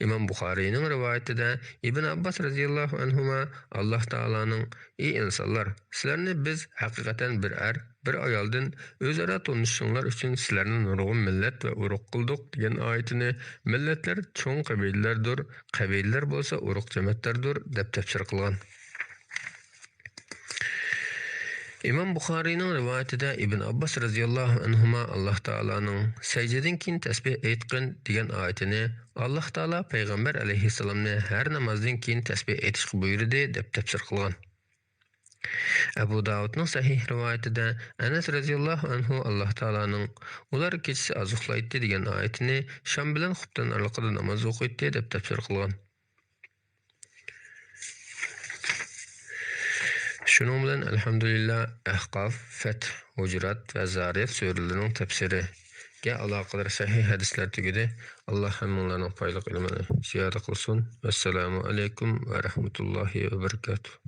ئىمام بۇخارىينىڭ رىۋايىتىدە ئىبن ئابباس رەزىياللاھۇ ئەنھۇما ئاللاھ تائالانىڭ: «ئى ئىنسانلار، سىلەرنى بىز ھەقىقەتەن بىر ئەر، بىر ئايالدىن ئۆزئارا تونۇشۇشۇڭلار ئۈچۈن سىلەرنى نۇرغۇن مىللەت ۋە ئۇرۇق قىلدۇق» دېگەن ئايىتىنى «مىللەتلەر چوڭ قەبىلىلەردۇر، قەبىلىلەر بولسا ئۇرۇق جەمەتلەردۇر» دەپ تەپسىر قىلغان. ئىمام بۇخارىينىڭ رىۋايىتىدە ئىبن ئابباس رەزىياللاھۇ ئەنھۇما ئاللاھ تائالانىڭ «سەجدىدىن كېيىن تەسبىھ ئېيتقىن» دېگەن ئايىتىنى «ئاللاھ تائالا پەيغەمبەر ئەلەيھىسسالامنى ھەر نامازدىن كېيىن تەسبىھ ئېيتىشقا بۇيرۇدى» دەپ تەپسىر قىلغان. ئەبۇ داۋۇدنىڭ سەھىھ رىۋايىتىدە ئەنەس رەزىياللاھۇ ئەنھۇ ئاللاھ تائالانىڭ «ئۇلار كېچىسى ئازۇقلايتتى» دېگەن ئايىتىنى «شام بىلەن خۇپتەن ئارىلىقىدا ناماز ئوقۇيتتى» دەپ تەپسىر قىلغان. شۇنىڭ بىلەن، ئەلھەمدۇلىللا، ئەھقاف، فەتھ، ھۇجرات ۋە زارىيات سۈرىلىرىنىڭ تەپسىرىگە ئالاقىدار سەھىھ ھەدىسلەر تۈگىدى. ئاللاھ ھەممىڭلارنىڭ پايدىلىق ئىلمىنى زىيادە قىلسۇن. ۋەسسالامۇ ئەلەيكۇم ۋە رەھمەتۇللاھى ۋە بەرىكاتۇھ.